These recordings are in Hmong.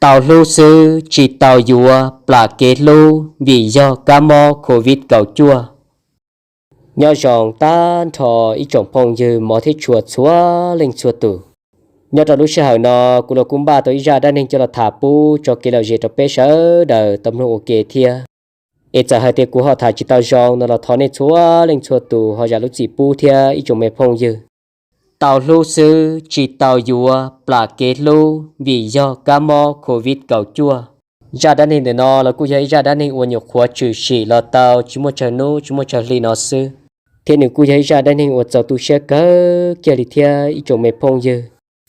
Tau hlub xwb tsis tau yuav plam kev hlub vim yog kab mob covid kaum cuaj. Nyob zoo tag nrho ib tsoom phooj ywg mov thiab tshua txhua leej txhua tus. Nyob rau lub sij hawm no, kuv los kuj npaj tau ib zaj dab neeg coj los tham pub tso kev lom zem rau peb sawv daws tau mloog ua ke thiab. Es txawm hais tias kuv ho tham tsis tau zoo no los thov nej txhua leej txhua tus ho zam lub txim pub thiab ib tsoom me phooj ywg. Tau hlub xwb tsis tau yuav plam kev hlub vim yog kab mob covid kaum cuaj. Zaj dab neeg ntawm no los kuj yog ib zaj dab neeg uas nyuam qhuav tshwm sim los tau tsis muaj tsawg hnub tsis muaj tsawg hli no xwb, thiab nws kuj yog ib zaj dab neeg uas txaus tu siab kawg kiag li thiab ib tsoom me phooj ywg.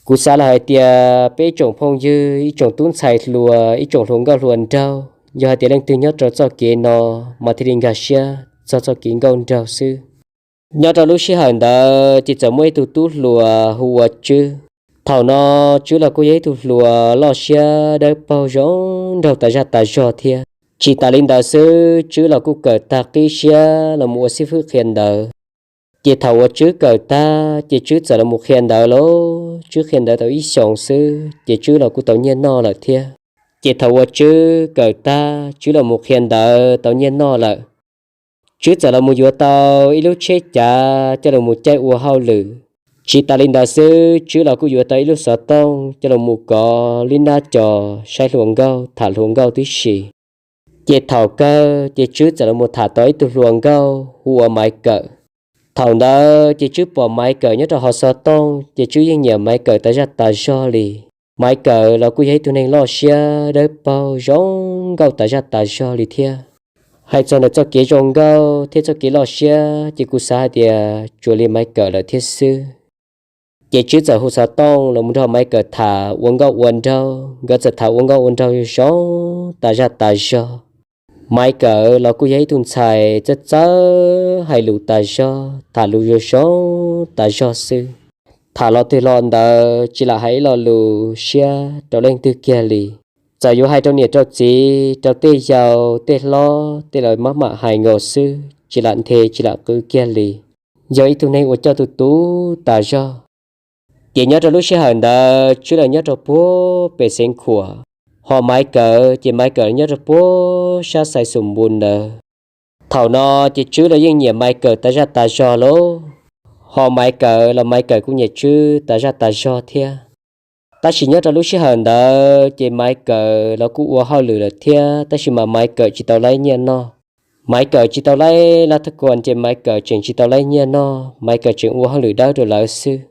Kuv xav los hais tias peb ib tsoom phooj ywg, ib tsoom tub ntxhais hluas, ib tsoom hluas nkauj hluas nraug, yog hais tias leej twg nyob rau txoj kev no mas thiaj li nkag siab txog txoj kev nkauj nraug xwb. Nyob rau lub sij hawm ntawd ces txawm muaj ib tug tub hluas hu ua Tswb. Thaum no Tswb los kuj yog ib tug hluas loj siab dawb paug zoo nraug tas zaj tas zog thiab. Tsis tas li ntawd xwb, Tswb los kuj kawm tag qib siab los mus ua xib fwb qhia ntawv. Ces thaum uas Tswb kawm tag ces Tswb txawm los mus qhia ntawv lauj. Tswb qhia ntawv tau ib xyoos xwb ces Tswb los kuj tau nyiaj noj lawm thiab. Ces thaum uas Tswb kawm tag, Tswb los mus qhia ntawv tau nyiaj noj lawm, Tswb txawm los mus yuav tau ib lub tsheb cav coj los mus caij ua hauj lwm. Tsis tas li ntawd xwb, Tswb los kuj yuav tau ib lub xov tooj coj los mus kov lub nab co saib hluas nkauj tham hluas nkauj tib si. Ces thaum kawg ces Tswb txawm los mus tham tau ib tug hluas nkauj hu ua Maiv Kawm. Thaum ntawd ces Tswb pom Maiv Kawm nyob rau hauv xov tooj ces Tswb yeej nyiam Maiv Kawm tas zaj tas zog li. Maiv Kawm los kuj yog ib tug neeg loj siab dawb paug zoo nkauj tas zaj tas zog li thiab. Hais txog ntawm txoj kev zoo nkauj thiab txoj kev loj siab ces kuv xav hais tias tsuas li Maiv Kawm lawm thiab xwb. Ces Tswb txawm hu xov tooj los mus nrog Maiv Kawm tham ua nkauj ua nraug, nkawd txawm tham ua nkauj ua nraug zoo zoo tas zaj tas zog. Maiv Kawm los kuj yog ib tug ntxhais txawj txawj hais lus tas zog, tham lus zoo zoo tas zog xwb. Tham los twg los ntawd tsis lam hais ib lo lus siab rau leej twg kiag li. Txawm yuav hais rau niam rau txiv, rau tej yau tej hlob tej los maj mam hais nkaus xwb, tsis lam nthe tsis lam qw kiag li. Yog ib tug neeg uas coj tu tu tas zog. Ces nyob rau lub sij hawm ntawd Tswb los nyob rau puag pem Xeev Khuam, ho Maiv Kawm ces Maiv Kawm los nyob rau puag sab Xais Xus Npus ntawd. Thaum no ces Tswb los yeej nyiam Maiv Kawm tas zaj tas zog lauj, ho Maiv Kawm los Maiv Kawm kuj nyiam Tswb tas zaj tas zog thiab. Tab sis nyob rau lub sij hawm ntawd ces Maiv Kawm los kuj ua hauj lwm lawm thiab, tab sis mas Maiv Kawm tsis tau laib nyiaj noj. Maiv Kawm tsis tau laib lab thaj kuas ces Maiv Kawm tseem tsis tau laib nyiaj noj, Maiv Kawm tseem ua hauj lwm dawb rau lawv xwb.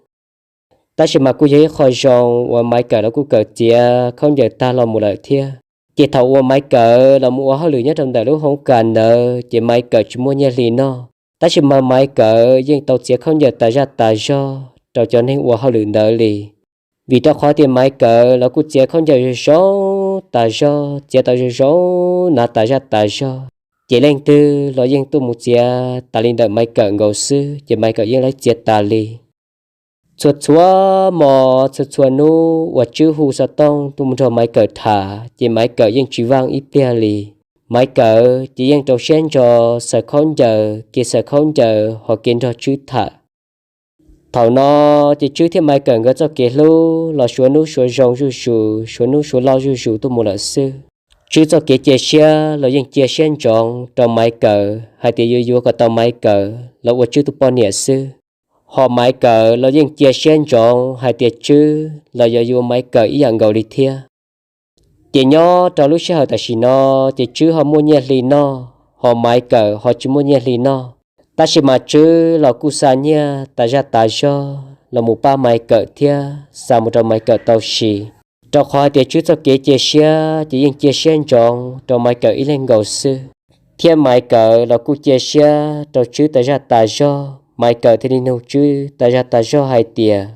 Tab sis mas kuj yog ib qho zoo uas Maiv Kawm los kuj kawm txiav khaub ncaws tag los mus lawm thiab. Ces thaum uas Maiv Kawm los mus ua hauj lwm nyob rau ntawm lub hoob kas ntawd ces Maiv Kawm tsis muaj nyiaj hli noj, tab sis mas Maiv Kawm yeej tau txiav khaub ncaws tas zaj tas zog rau cov neeg ua hauj lwm ntawd li. Vim rau qhov tias Maiv Kawm los kuj txiav khaub ncaws zoo zoo tas zog, txiav tau zoo zoo, hnav tas zaj tas zog, ces leej twg los yeej tuaj mus txiav tas li ntawm Maiv Kawm nkaus xwb, ces Maiv Kawm yeej laib txiav tas li. Txhua txhua hmo, txhua txhua hnub uas Tswb hu xov tooj tuaj mus nrog Maiv Kawm tham ces Maiv Kawm yeej tsis vaaj ib pliag li. Maiv Kawm ces yeej rau siab ntso xaws khaub ncaws, kev xaws khaub ncaws ho kev nrog Tswb tham. Thaum no ces Tswb thiab Maiv Kawm nkawd txoj kev hlub los suav hnub suav zoo zuj zus, suav hnub suav loj zuj zus tuaj mus lawm xwb. Tswb txoj kev cia siab los yeej cia siab ntsoov rau Maiv Kawm hais tias yuav yuav kom tau Maiv Kawm los ua Tswb tus poj niam xwb. Ho Maiv Kawm los yeej cia siab ntsoov hais tias Tswb los yuav yuav Maiv Kawm ib yam nkaus li thiab. Ces nyob rau lub sij hawm tam sim no ces Tswb ho muaj nyiaj hli noj, ho Maiv Kawm ho tsis muaj nyiaj hli noj. Tab sis mas Tswb los kuj xa nyiaj tas zaj tas zog los mus pab Maiv Kawm thiab xa mus rau Maiv Kawm tau siv. Rau qhov hais tias Tswb txoj kev cia siab ces yeej cia siab ntsoov rau Maiv Kawm ib leeg nkaus xwb, thiab Maiv Kawm los kuj cia siab rau Tswb tas zaj tas zog. Maiv Kawm thiaj li nug Tswb tas zaj tas zog hais tias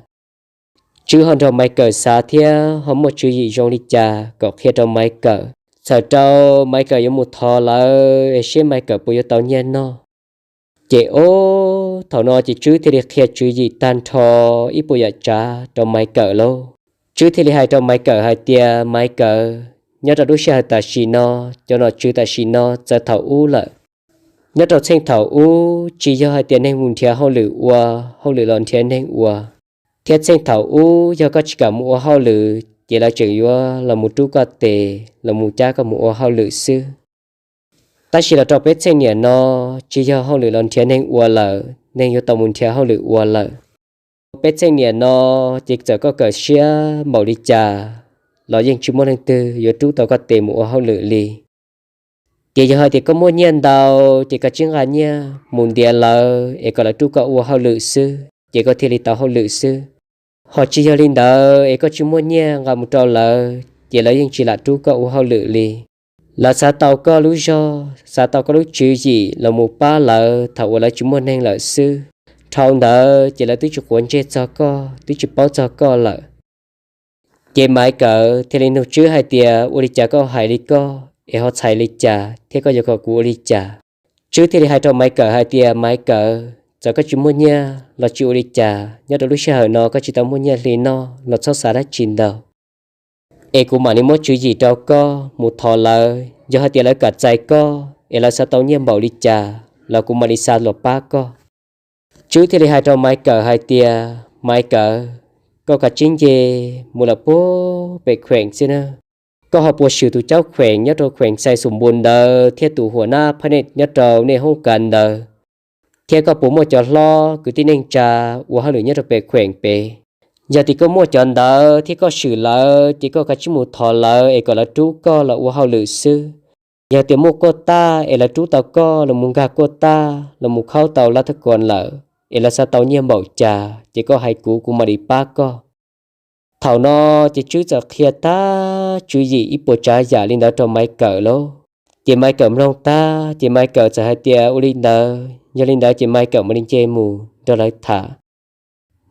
Tswb ho nrog Maiv Kawm xav thiab ho muaj tswv yim zoo li cas kom qhia rau Maiv Kawm, txhawm rau Maiv Kawm yuav mus thov lawv es seb Maiv Kawm puas yuav tau nyiaj noj. Ces ob thaum no ces Tswb thiaj li qhia tswv yim tag nrho ib puas yam tsav rau Maiv Kawm lauj. Tswb thiaj li hais rau Maiv Kawm hais tias, Maiv Kawm, nyob rau lub sij hawm tam sim no, cov nom tswv tam sim no txawv thaum ub lawm. Nyob rau txheej thaum ub tsis yog hais tias neeg mus nrhiav hauj lwm ua, hauj lwm los nrhiav neeg ua, thiab txheej thaum ub yog koj tsis kam mus ua hauj lwm ces lawv tseem yuav los mus rub koj tes los mus cab koj mus ua hauj lwm xwb. Tab sis los rau peb txheej niam no, tsis yog hauj lwm los nrhiav neeg ua lawm, neeg yuav tau mus nrhiav hauj lwm ua lawm. Peb txheej niam no, ces txawm koj kawm siab npaum li cas los yeej tsis muaj leej twg yuav rub tau koj tes mus ua hauj lwm li. Ces yog hais tias koj muaj nyiaj ntau, ces koj tsis nqa nyiaj mus ntiav lawv es kom lawv rub koj ua hauj lwm xwb, ces koj thiaj li tau hauj lwm xwb. Ho tsis yog li ntawd es koj tsis muaj nyiaj nqa mus rau lawv, ces lawv yeej tsis lam rub koj ua hauj lwm li. Lawv xav tau koj lub zog, xav tau koj lub tswv yim los mus pab lawv thaum uas lawv tsis muaj neeg lawm xwb. Dhau ntawd ces lawv twb tsis quav ntsej txog koj, twb tsis paub txog koj lawm. Ces Maiv Kawm thiaj li nug Tswb hais tias, ua li cas koj hais li koj es ho txhais li cas thiab koj yuav kom kuv ua li cas? Tswb thiaj li hais rau Maiv Kawm hais tias, Maiv Kawm, txawm koj tsis muaj nyiaj los tsis ua li cas, nyob rau lub sij hawm no koj tsis tau muaj nyiaj hli noj los txhob xav dab tsi ntau. Es kuv mam li muab tswv yim rau koj mus thov lawv, yog hais tias lawv kam txais koj es lawv xav tau nyiaj npaum li cas los kuv mam li xa los pab koj. Tswb thiaj li hais rau Maiv Kawm hais tias, Maiv Kawm, koj kav tsij nce mus lawm puag pem kheem xwb na. Koj ho puas swm tus caub kheem nyob rau kheem Xais Xum Npus ntawd thiab tus huam nab phab nej nyob rau nej hoob kas ntawd, thiab koj puas muaj cov hlob kwv tij neej tsa ua hauj lwm nyob rau pem kheem pem? Yog tias koj muaj cov ntawd thiab koj swm lawv, ces koj kav tsij mus thov lawv es kom lawv rub koj los ua hauj lwm xwb. Yog tias muaj kuaj taj es lawv rub tau koj los mus nkag kuaj taj los mus khaub tau lab thab kos lawm, es lawv xav tau nyiaj npaum cas ces koj hais kuv, kuv mam li pab koj. Thaum no ces Tswb txawm qhia tag tswv yim ib puas tsav yam li ntawd rau Maiv Kawm lauj. Ces Maiv Kawm mloog tag ces Maiv Kawm txawm hais tias, ua li ntawd, yog li ntawd ces Maiv Kawm mam li nce mus nrog lawv tham.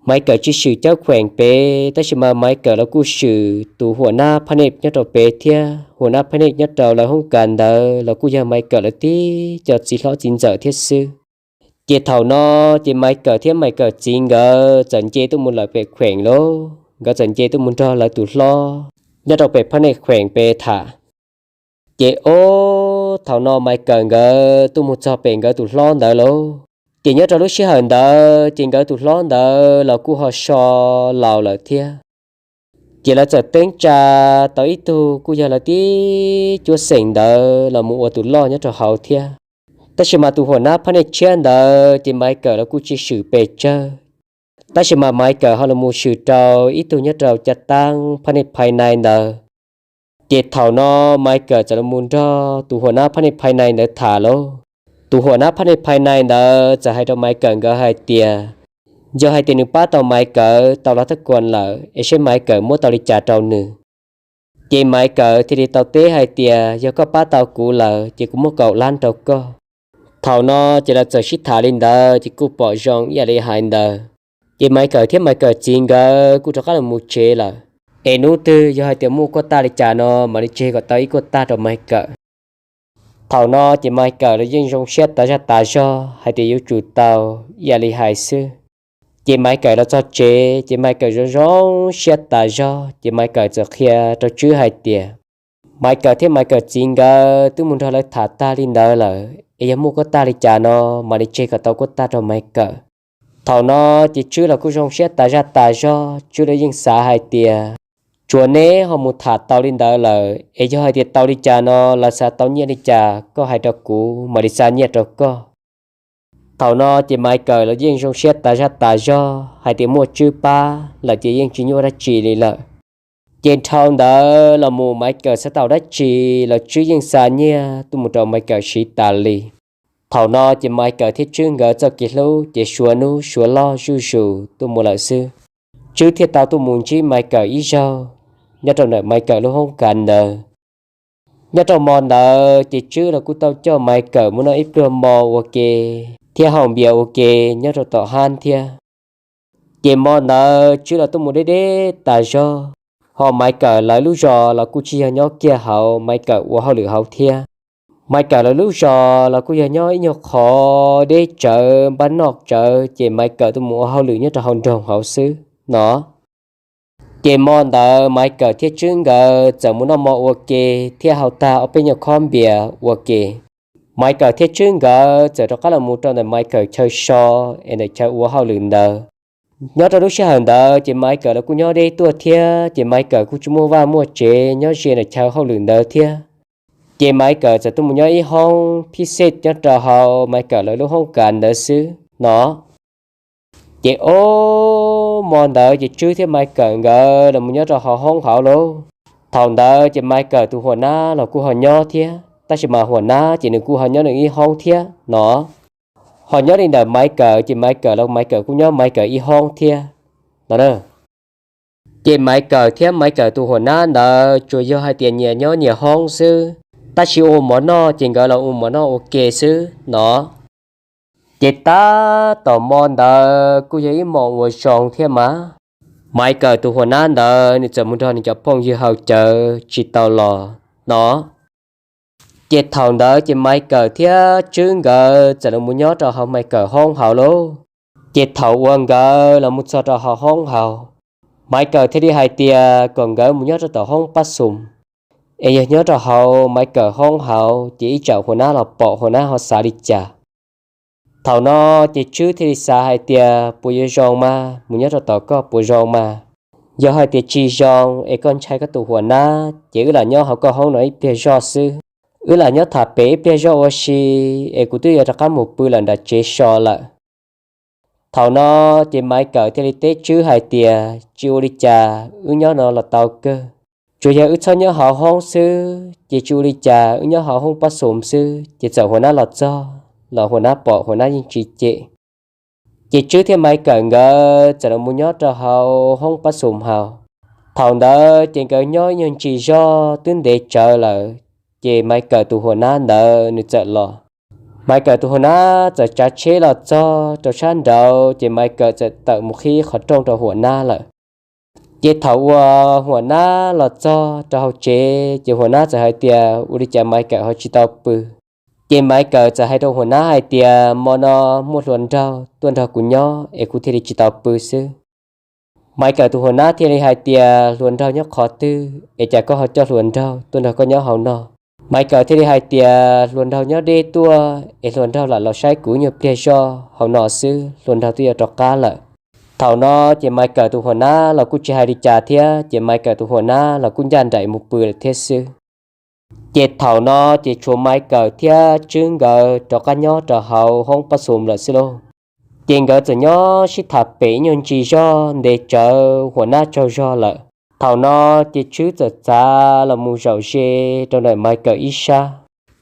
Maiv Kawm tsis swm caub kheem pem, tab sis mas Maiv Kawm los kuj swm tus huam nab phab nej nyob rau pem thiab huam nab phab nej nyob rau lawv hoob kas ntawd los kuj yog Maiv Kawm lawv tib co txiv hlob txiv ntxawm thiab xwb. Ces thaum no ces Maiv Kawm thiab Maiv Kawm txiv nkawd txawm nce tuaj mus lawm pem kheem lauj, nkawd txawm nce tuaj mus nrog lawv tus hlob nyob rau pem phab nej kheem pem tham. Ces ob thaum no Maiv Kawm nkawd tuaj mus txog pem nkawd tus hlob ntawd lauj. Ces nyob rau lub sij hawm ntawd ces nkawd tus hlob ntawd los kuj ho so laus lawm thiab. Ces lawv txawm teeb tsa tau ib tug kuj yog lawv tib cuab xeem ntawd los mus ua tus loj nyob rau hauv thiab. Tab sis mas tus huam nab phab nej tshiab ntawd ces Maiv Kawm los kuj tsis swm pes tsawg. Tab sis mas Maiv Kawm ho los mus swm rau ib tug nyob rau cav taab phab nej phai nai ntawd. Ces thaum no Maiv Kawm txawm los mus nrog tus huam nab phab nej phai nai ntawd tham lauj. Tus huam nab phab nej phai nai ntawd txawm hais rau Maiv Kawm nkawd hais tias, yog hais tias nws pab tau Maiv Kawm tau lab thab kos lawm es seb Maiv Kawm muab tau li cas rau nws. Ces Maiv Kawm thiaj li tau teb hais tias, yog koj pab tau kuv lawm ces kuv muab kaum lab rau koj. Thaum no ces lawv txawm sib tham li ntawd ces kuj pom zoo ib yam li hais ntawd. Ces Maiv Kawm thiab Maiv Kawm txiv nkawd kuj rov qab los mus tsev lawm. Es hnub twg yog hais tias muaj kuaj taj li cas no mam li tseg kom tau ib kuaj taj rau Maiv Kawm. Thaum no ces Maiv Kawm los yeej zoo siab tas zaj tas zog hais tias yuav tsum tau ib yam li hais xwb. Ces Maiv Kawm los txog tsev ces Maiv Kawm zoo zoo siab tas zog ces Maiv Kawm txawm qhia rau Tswb hais tias, Maiv Kawm thiab Maiv Kawm txiv nkawd twb mus nrog lawv tham tag li ntawd lawm, es yog muaj kuaj taj li cas no mam li tseg kom tau kuaj taj rau Maiv Kawm. Thaum no ces Tswb los kuj zoo siab tas zaj tas zog, Tswb los yeej xav hais tias, tsuas neb ho mus tham tau li ntawd lawm, es yog hais tias tau li cas no lawv xav tau nyiaj li cas koj hais rau kuv mam li xa nyiaj rau koj. Thaum no ces Maiv Kawm los yeej zoo siab tas zaj tas zog hais tias muaj Tswb pab lawm ces yeej tsis nyuaj dab tsi li lawm. Ces dhau ntawd los mus Maiv Kawm xav tau dab tsi los Tswb yeej xa nyiaj tuaj mus rau Maiv Kawm siv tas li. Thaum no ces Maiv Kawm thiab Tswb nkawd txoj kev hlub ces suav hnub suav loj zuj zus tuaj mus lawm xwb. Tswb thiaj tau tuaj mus ntsib Maiv Kawm ib zaug nyob rau ntawm Maiv Kawm lub hoob kas ntawd. Nyob rau hmo ntawd ces Tswb los kuj tau coj Maiv Kawm mus noj ib pluag hmo ua ke thiab haus npias ua ke nyob rau tom hab thiab. Ces hmo ntawd Tswb los tuaj mus deb deb tas zog, ho Maiv Kawm lawv lub zos los kuj tsis yog nyob kiag hauv Maiv Kawm ua hauj lwm hauv thiab. Maiv Kawm lawv lub zos los kuj yog nyob ib nyuag qhov deb tsawv npab noj tsawv ces Maiv Kawm tuaj mus ua hauj lwm nyob rau hauv nroog hauv xwb no. Ces hmo ntawd Maiv Kawm thiab Tswb nkawd txawm mus noj hmo ua ke thiab haus tag ob peb nyuag khob npias ua ke. Maiv Kawm thiab Tswb nkawd txawm rov qab los mus rau ntawm Maiv Kawm chaw so es ntawm chaw ua hauj lwm ntawd. Nyob rau lub sij hawm ntawd ces Maiv Kawm los kuj nyob deb tuaj thiab, ces Maiv Kawm kuj tsis muaj vaj muaj tsev nyob ze ntawm chaw hauj lwm ntawd thiab. Ces Maiv Kawm txawm tuaj mus nyob ib hoob phij xej nyob rau hauv Maiv Kawm lawv lub hoob kas ntawd xwb no. Ces ob hmo ntawd ces Tswb thiab Maiv Kawm nkawd los mus nyob rau hauv hoob hauv lauj. Thaum ntawd ces Maiv Kawm tus huam nab los kuj ho nyob thiab, tab sis mas huam nab ces nws kuj ho nyob nws ib hoob thiab no. Ho nyob li ntawm Maiv Kawm ces Maiv Kawm los Maiv Kawm kuj nyob Maiv Kawm ib hoob thiab no. Ces Maiv Kawm thiab Maiv Kawm tus huam nab ntawd tsuas yog hais tias nyias nyob nyias hoob xwb, tab sis ua mov noj ces nkawd los ua mov noj ua ke xwb no. Ces tab tom hmo ntawd kuj yog ib hmo uas zoo thiab mas, Maiv Kawm tus huam nab ntawd nws txawm mus nrog nws cov phooj ywg haus cawv tsis tau los no. Ces thaum ntawd ces Maiv Kawm thiab Tswb nkawd txawm los mus nyob rau hauv Maiv Kawm hoob hauv lauj. Ces thaum uas nkawd los mus txog rau hauv hoob hauv, Maiv Kawm thiaj li hais tias kom nkawd mus nyob rau tom hoob pab xum, es yog nyob rau hauv Maiv Kawm hoob hauv ces ib tsam huam nab los pom huam nab ho xav li cas. Thaum no ces Tswb thiaj li xav hais tias puas yuav zoo mas mus nyob rau tom koj puas zoo mas. Yog hais tias tsis zoo es koj ntshai koj tus huam nab ces wb lam nyob hauv koj hoob no ib pliag zoj xwb. Wb lam nyob tham pem ib pliag zoj ua si es kuv twb yuav rov qab mus pw lawm nram tsev so lawm. Thaum no ces Maiv Kawm thiaj li teb Tswb hais tias tsis ua li cas, wb nyob no los tau kawg. Tsuas yog wb txhob nyob hauv hoob xwb ces tsis ua li cas, wb nyob hauv hoob pab xum xwb. Ces txawm huam nab los txog los huam nab pom huam nab yeej tsis cem. Ces Tswb thiab Maiv Kawm nkawd txawm los mus nyob rau hauv hoob pab xum hauv. Thaum ntawd ces nkawd nyob ib nyuag ntsis zog twb ntev tsawv lawm, ces Maiv Kawm tus huam nab ntawd nws txawm los. Maiv Kawm tus huam nab txawm tsav tsheb los txog rau sab nraud ces Maiv Kawm txawm tawm mus qhib qhov rooj rau huam nab lawm. Ces thaum uas huam nab los txog rau hauv tsev ces huam nab txawm hais tias ua li cas Maiv Kawm ho tsis tau pw. Ces Maiv Kawm txawm hais rau huam nab hais tias hmo no muaj hluas nraug tuaj nrog kuv nyob es kuv thiaj li tsis tau pw xwb. Maiv Kawm tus huam nab thiaj li hais tias hluas nraug nyob qhov twg es cas koj ho coj hluas nraug tuaj nrog koj nyob hauv no? Maiv Kawm thiaj li hais tias hluas nraug nyob deb tuaj es hluas nraug lam los saib kuv nyuag pliag zoj hauv no xwb, hluas nraug twb yuav rov qab lawm. Thaum no ces Maiv Kawm tus huam nab los kuj tsis hais li cas thiab, ces Maiv Kawm tus huam nab los kuj ncaj nraim mus pw lawm thiab xwb. Ces thaum no ces tshuav Maiv Kawm thiab Tswb nkawd rov qab nyob rau hauv hoob pab xum lawm xwb lauj. Ces nkawd txawm nyob sib tham pem ib nyuag ntsis zog ntev tsawv huam nab tsaug zog lawm. Thaum no ces Tswb txawm txav los mus zaum ze rau ntawm Maiv Kawm ib sab.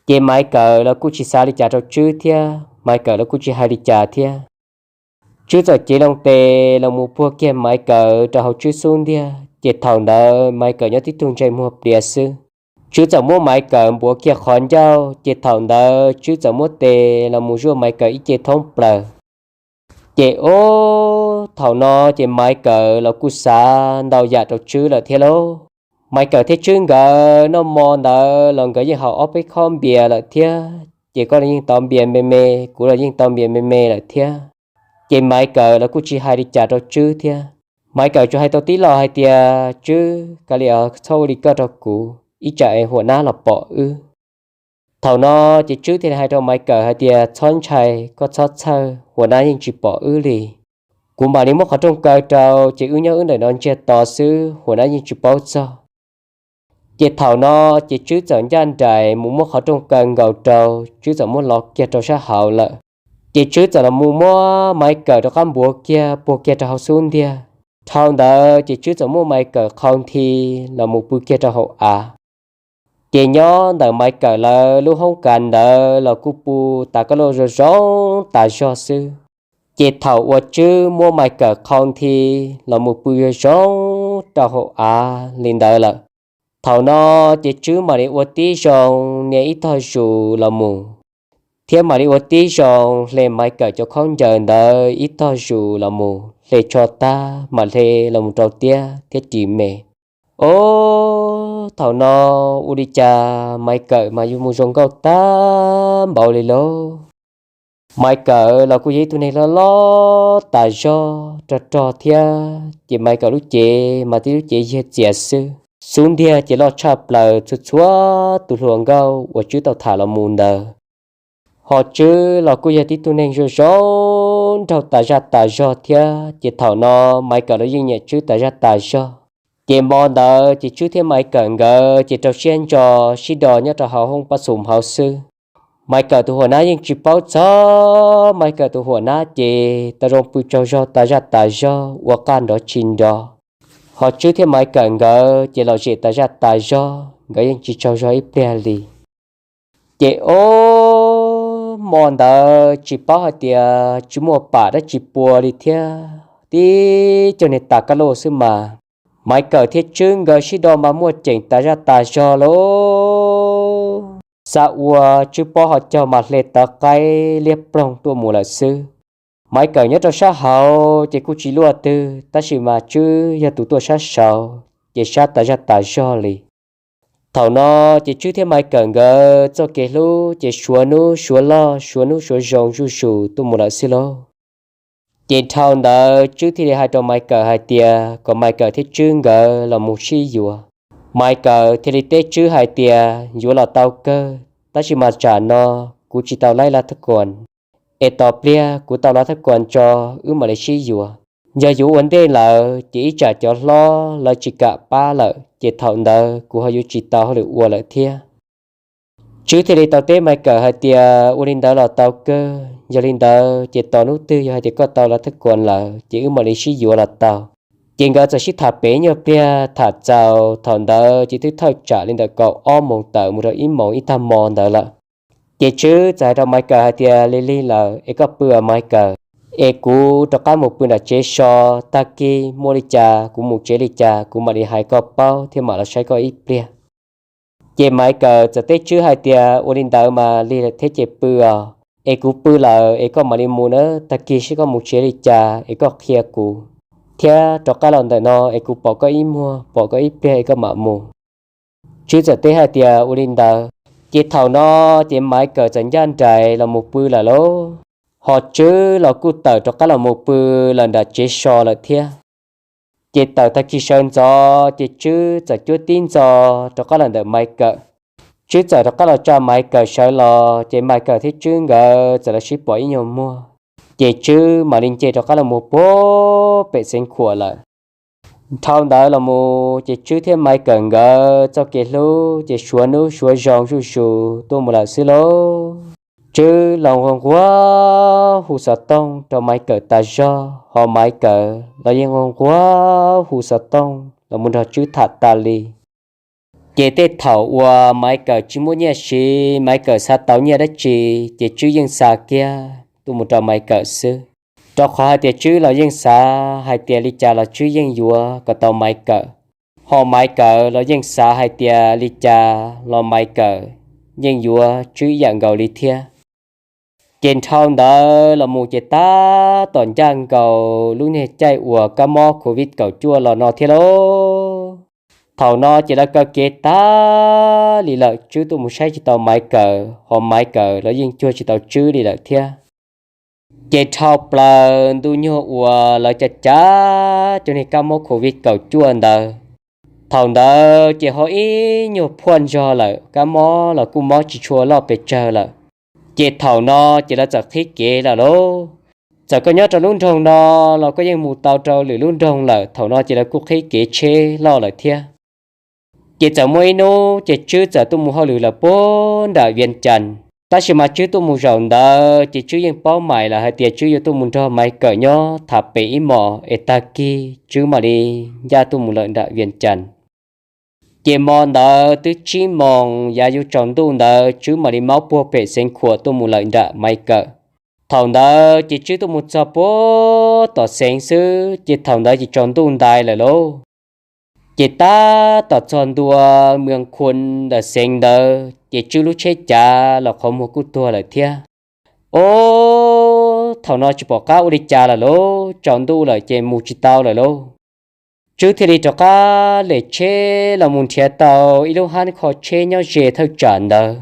Ces Maiv Kawm los kuj tsis xav li cas rau Tswb thiab, Maiv Kawm los kuj tsis hais li cas thiab. Tswb txawm cev loo tes los mus puag kiag Maiv Kawm rau hauv Tswb xub ntiag, ces thaum ntawd Maiv Kawm nyob tib tug ntsej muag pliav xwb. Tswb txawm muab Maiv Kawm npuav kiag qhov ncauj, ces thaum ntawd Tswb txawm muab tes los mus zuaj Maiv Kawm ib ce thoob plaws. Ces ob thaum no ces Maiv Kawm los kuj xav ntau yam rau Tswb lawm thiab lauj. Maiv Kawm thiab Tswb nkawd noj hmo ntawd los nkawd yeej haus ob peb khob npias lawm thiab, ces koj los yeej tau npias me me, kuv los yeej tau npias me me lawm thiab. Ces Maiv Kawm los kuj tsis hais li cas rau Tswb thiab. Maiv Kawm tsuas hais tau tib lo hais tias, Tswb, kav liam txhob ua li koj rau kuv, ib tsam es huam nab los pom wb. Thaum no ces Tswb thiaj li hais rau Maiv Kawm hais tias, Txhob ntshai, koj txhob txhawj, huam nab yeej tsis pom wb li. Kuv mam li muab qhov rooj kaw rau, ces wb nyob wb ntawm no ntsiag to xwb, huam nab yeej tsis paub txog. Ces thaum no ces Tswb txawm ncaj nraim mus muab qhov rooj kaw nkaus rau, Tswb txawm muab lo kiag rau sab hauv lawm. Ces Tswb txawm los mus muab Maiv Kawm rov qab npuav kiag puag kiag rau hauv xub ntiag. Dhau ntawd ces Tswb txawm muab Maiv Kawm qhau nthi los mus pw kiag rau hauv av. Ces nyob ntawm Maiv Kawm lawv lub hoob kas ntawd los kuj pw tas koj laj zoo zoo tas zog xwb. Ces thaum uas Tswb muab Maiv Kawm qhau nthi los mus pw zoo zoo rau hauv av li ntawd lawm, thaum no ces Tswb mam li ua tib zoo nias ib tog zus los mus, thiab mam li ua tib zoo hle Maiv Kawm cov khaub ncaws ntawd ib tog zus los mus, hle tsho tag mam hle los mus rau tiab thiab ris me. Ob thaum no ua li cas Maiv Kawm mas yuav mus zoo nkauj tag npaum li lauj. Maiv Kawm los kuj yog ib tug neeg loj loj tas zog rog rog thiab, ces Maiv Kawm lub cev mas tib lub cev yag txias xwb, xub ntiag ces loj tshaj plaws txhua txhua tus hluas nkauj uas Tswb tau tham los mus ntawd. Ho Tswb los kuj yog tib tug neeg zoo zoo nraug tas zaj tas zog thiab, ces thaum no Maiv Kawm los yeej nyiam Tswb tas zaj tas zog. Ces hmo ntawd ces Tswb thiab Maiv Kawm nkawd ces rau siab ntso sib do nyob rau hauv hoob pab xum hauv xwb. Maiv Kawm tus huam nab yeej tsis paub txog, Maiv Kawm tus huam nab ces tau zoo pw tsaug zog tas zaj tas zog ua qaj nrov tsis nrov. Ho Tswb thiab Maiv Kawm nkawd ces los zem tas zaj tas zog, nkawd yeej tsis tsaug zog ib pliag li. Ces ob hmo ntawd tsis paub hais tias tsis muaj pam dab tsi pua li thiab, tib co niag tas kaj luj xwb mas. Maiv Kawm thiab Tswb nkawd sib do mas muaj ceem tas zaj tas zog lauj. Xav ua Tswb pob hauv caug mas hle tawv qaib liab ploog tuaj mus lawm xwb. Maiv Kawm nyob rau sab hauv ces kuj tsis luaj twg, tab sis mas Tswb yog tus tuaj sab saud ces sab tas zaj tas zog li. Thaum no ces Tswb thiab Maiv Kawm nkawd txoj kev hlub ces suav hnub suav loj, suav hnub suav zoo zuj zus tuaj mus lawm xwb lauj. Ces dhau ntawd Tswb thiaj li hais rau Maiv Kawm hais tias kom Maiv Kawm thiab Tswb nkawd los mus sib yuav. Maiv Kawm thiaj li teb Tswb hais tias yuav los tau kawg, tab sis mas tsam no kuv tsis tau laib lav thab kuas, es tos pliag kuv tau lav thab kuas tso wb mam li sib yuav. Yog yuav ua ntej lawm ces ib tsam cov hlob lawv tsis kam pab lawm ces thaum ntawd kuv ho yuav tsis tau hauj lwm ua lawm thiab. Tswb thiaj li tau teb Maiv Kawm hais tias ua li ntawd los tau kawg, yog li ntawd ces tos hnub twg yog hais tias koj tau lav thab kuas lawm ces wb mam li sib yuav los tau. Ces nkawd txawm sib tham pem nyuag pliag tham txaus, thaum ntawd ces twb thawj tsam li ntawm kaum ob moos tawm mus rau ib moos ib tag hmo ntawd lawm. Ces Tswb txawm hais rau Maiv Kawm hais tias li lig lawm es koj pw os Maiv Kawm, es kuv rov qab mus pw nram tsev so, tag kis muaj li cas kuv mus tsev li cas kuv mam li hais koj paub thiab mam los saib koj ib pliag. Ces Maiv Kawm txawm teb Tswb hais tias ua li ntawd mas lig lawm thiab ces pw os, es kuv pw lawm es koj mam li mus na, tag kis seb koj mus tsev li cas es koj qhia kuv, thiab rov qab los ntawm no es kuv pom koj ib muag pom koj ib pliag es koj mam mus. Tswb txawm teb hais tias ua li ntawd. Ces thaum no ces Maiv Kawm txawm ncaj nraim los mus pw lawm lauj. Ho Tswb los kuj tawm rov qab los mus pw lawm nram tsev so lawm thiab. Ces tawm tag kis sawv ntxov ces Tswb txawm cuab tib ntxo rov qab los ntawm Maiv Kawm. Tswb txawm rov qab los tsa Maiv Kawm sawv los ces Maiv Kawm thiab Tswb nkawd txawm los sib pom ib nyuag muag, ces Tswb mam li nce rov qab los mus puag pem Xeev Khuam lawm. Dhau ntawd los mus ces Tswb thiab Maiv Kawm nkawd txoj kev hlub ces suav hnub suav zoo zuj zus tuaj mus lawm xwb lauj. Tswb los nquag nquag hu xov tooj rau Maiv Kawm tas zog, ho Maiv Kawm los yeej nquag nquag hu xov tooj los mus nrog Tswb tham tas li. Ces tej thaum uas Maiv Kawm tsis muaj nyiaj siv, Maiv Kawm xav tau nyiaj dab tsi, ces Tswb yeej xa kiag tuaj mus rau Maiv Kawm xwb. Rau qhov hais tias Tswb los yeej xav hais tias li cas los Tswb yeej yuav kom tau Maiv Kawm, ho Maiv Kawm los yeej xav hais tias li cas los Maiv Kawm yeej yuav Tswb ib yam nkaus li thiab. Ces dhau ntawd los mus ces tab tom ncaj nkaus lub niag caij uas kab mob covid kaum cuaj los no thiab lauj. Thaum no ces lawv kaw kev tag li lawm, Tswb tuaj mus saib tsis tau Maiv Kawm, ho Maiv Kawm los yeej cuag tsis tau Tswb li lawm thiab. Ces dhau plaws ntu nyuag uas lawv cav cav cov niag kab mob covid kaum cuaj ntawd, thaum ntawd ces ho ib nyuag phuaj ntog lawm, kab mob los kuj mob tsis tshua loj pes tsawg lawm. Ces thaum no ces lawv txawm qhib kev lawm lauj. Txawm koj nyob rau lub nroog no los koj yeej mus tau rau lwm lub nroog lawm, thaum no ces lawv kuj qhib kev tsheb loj lawm thiab. Ces txawm muaj ib hnub ces Tswb txawm tuaj mus hauj lwm lawm puag nram Vias Cas. Tab sis mas Tswb tuaj mus zaum ntawd ces Tswb yeej paub mais lawm hais tias Tswb yuav tuaj mus nrog Maiv Kawm nyob tham pem ib hmos es tag kis Tswb mam li ncaj tuaj mus lawm nram Vias Cas. Ces hmo ntawd twb tsib moos yav yuav tsaus ntuj ntawd Tswb mam li maub puag pem Xeev Khuam tuaj mus lawm nram Maiv Kawm. Thaum ntawd ces Tswb tuaj mus txog puag tom Xeev xwb ces thaum ntawd ces tsaus ntuj ntais lawm lauj. Ces tab tom txog ntua Mws Khun ntawm Xeev ntawd ces Tswb lub tsheb cav los qhov muag kuj tuag lawm thiab. Ob, thaum no tsis pom qab ua li cas lawm lauj, tsaus ntuj lawm ces mus tsis tau lawm lauj. Tswb thiaj li rov qab lem tsheb los mus nrhiav tau ib lub hab kho tsheb nyob ze thawj tsam ntawd.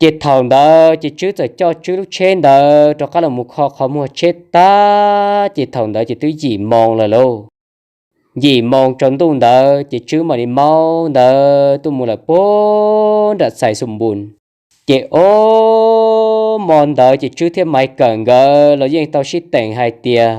Ces thaum ntawd ces Tswb txawm coj Tswb lub tsheb ntawd rov qab los mus kho qhov muag tsheb tag ces thaum ntawd ces twb yim moos lawm lauj. Yim moos tsaus ntuj ntawd ces Tswb mam li maub ntawd tuaj mus lawm puag nram Xais Xum Npus. Ces ob hmo ntawd ces Tswb thiab Maiv Kawm nkawd los yeej tau sib teem hais tias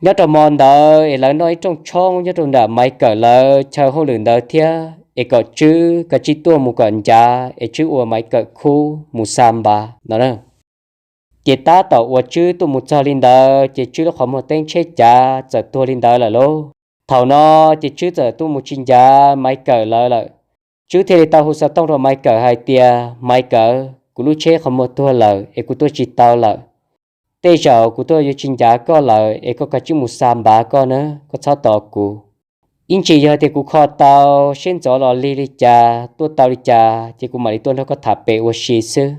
nyob rau hmo ntawd es lawv noj ib rooj tshoob nyob rau nram Maiv Kawm lawv chaw hauj lwm ntawd thiab es kom Tswb kav tsij tuaj mus kom ncav es Tswb ua Maiv Kawm khub mus xa npav no. Ces tab tom uas Tswb tuaj mus txog li ntawd ces Tswb lub qhov muag teeb tsheb cav txawm tuag li ntawd lawm lauj. Thaum no ces Tswb txawm tuaj mus tsis ncav Maiv Kawm lawv lawm. Tswb thiaj li tau hu xov tooj rau Maiv Kawm hais tias, Maiv Kawm, kuv lub tsheb qhov muag tuag lawm es kuv tuaj tsis tau lawm. Tej zaum kuv tuaj yuav tsis ncav koj lawm es koj kav tsij mus xa npav koj na, koj txhob tos kuv. Ib ntsis yog tias kuv kho tau seb ntxov los lig li cas, tuaj tau li cas ces kuv mam li tuaj nrog koj tham pem ua si xwb.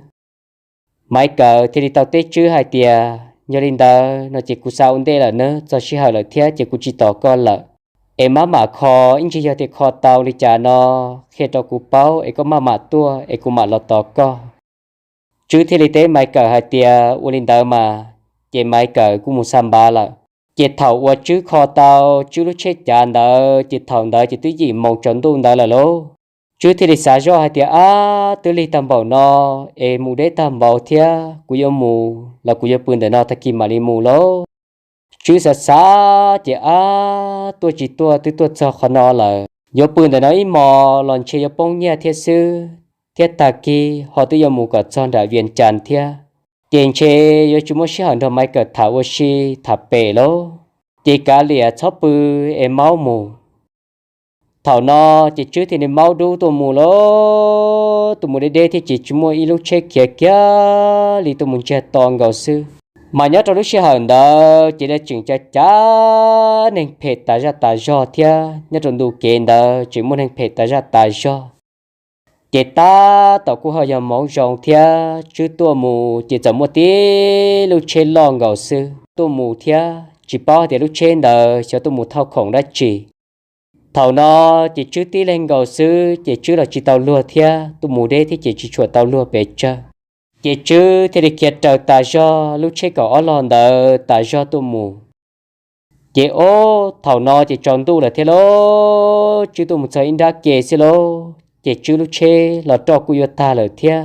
Maiv Kawm thiaj li tau teb Tswb hais tias, Yog li ntawd no ces kuv xa ua ntej lawm nawb, txog sij hawm lawm thiab ces kuv tsis tos koj lawm. Es maj mam kho, ib ntsis yog tias kho tau li cas no qhia rau kuv paub es koj maj mam tuaj es kuv mam los tos koj. Tswb thiaj li teb Maiv Kawm hais tias, Ua li ntawd mas. Ces Maiv Kawm kuj mus xa npav lawm. Ces thaum uas Tswb kho tau Tswb lub tsheb cav ntawd ces thaum ntawd ces twb yim moos tsaus ntuj ntawd lawm lauj. Tswb thiaj li xav zoj hais tias, Ab, twb lig tag npaum no es mus deb tag npaum thiab, kuv yuav mus los kuv yuav pw ntawm no tag kis mam li mus lauj. Tswb xav xav ces, Ab, tuaj tsis tuaj twb tuaj txog qhov no lawm, yuav pw ntawm no ib hmos los ntshe yuav poob nyiaj thiab xwb, thiab tag kis ho twb yuav mus kom txog nram Vias Cas thiab, ces ntshe yuav tsis muaj sij hawm nrog Maiv Kawm tham ua si tham pem lauj. Ces kav liam txhob pw es maub mus. Thaum no ces Tswb thiaj li maub dub tuaj mus lauj, tuaj mus deb deb thiab ces tsis muaj ib lub tsheb khiav kiag li, tuaj mus ntsiag to nkaus xwb. Mas nyob rau lub sij hawm ntawd ces lawv tseem cav cav neeg phem tas zaj tas zog thiab, nyob rau ntu kev ntawd tseem muaj neeg phem tas zaj tas zog. Ces tab tom kuj ho yog hmoov zoo thiab, Tswb tuaj mus ces txawm muaj tib lub tsheb loj nkaus xwb tuaj mus thiab, tsis paub hais tias lub tsheb ntawd xyov tuaj mus thauj khoom dab tsi. Thaum no ces Tswb tib leeg nkaus xwb ces Tswb los tsis tau luag thiab, tuaj mus deb thiab ces tsis tshua tau luag pes tsawg. Ces Tswb thiaj li khiav raws tas zog lub tsheb kaum ob log ntawd tas zog tuaj mus. Ces ob thaum no ces tsaus ntuj lawm thiab lauj, Tswb tuaj mus txog ib nrab ke xwb lauj, ces Tswb lub tsheb los roj kuj yuav tag lawm thiab.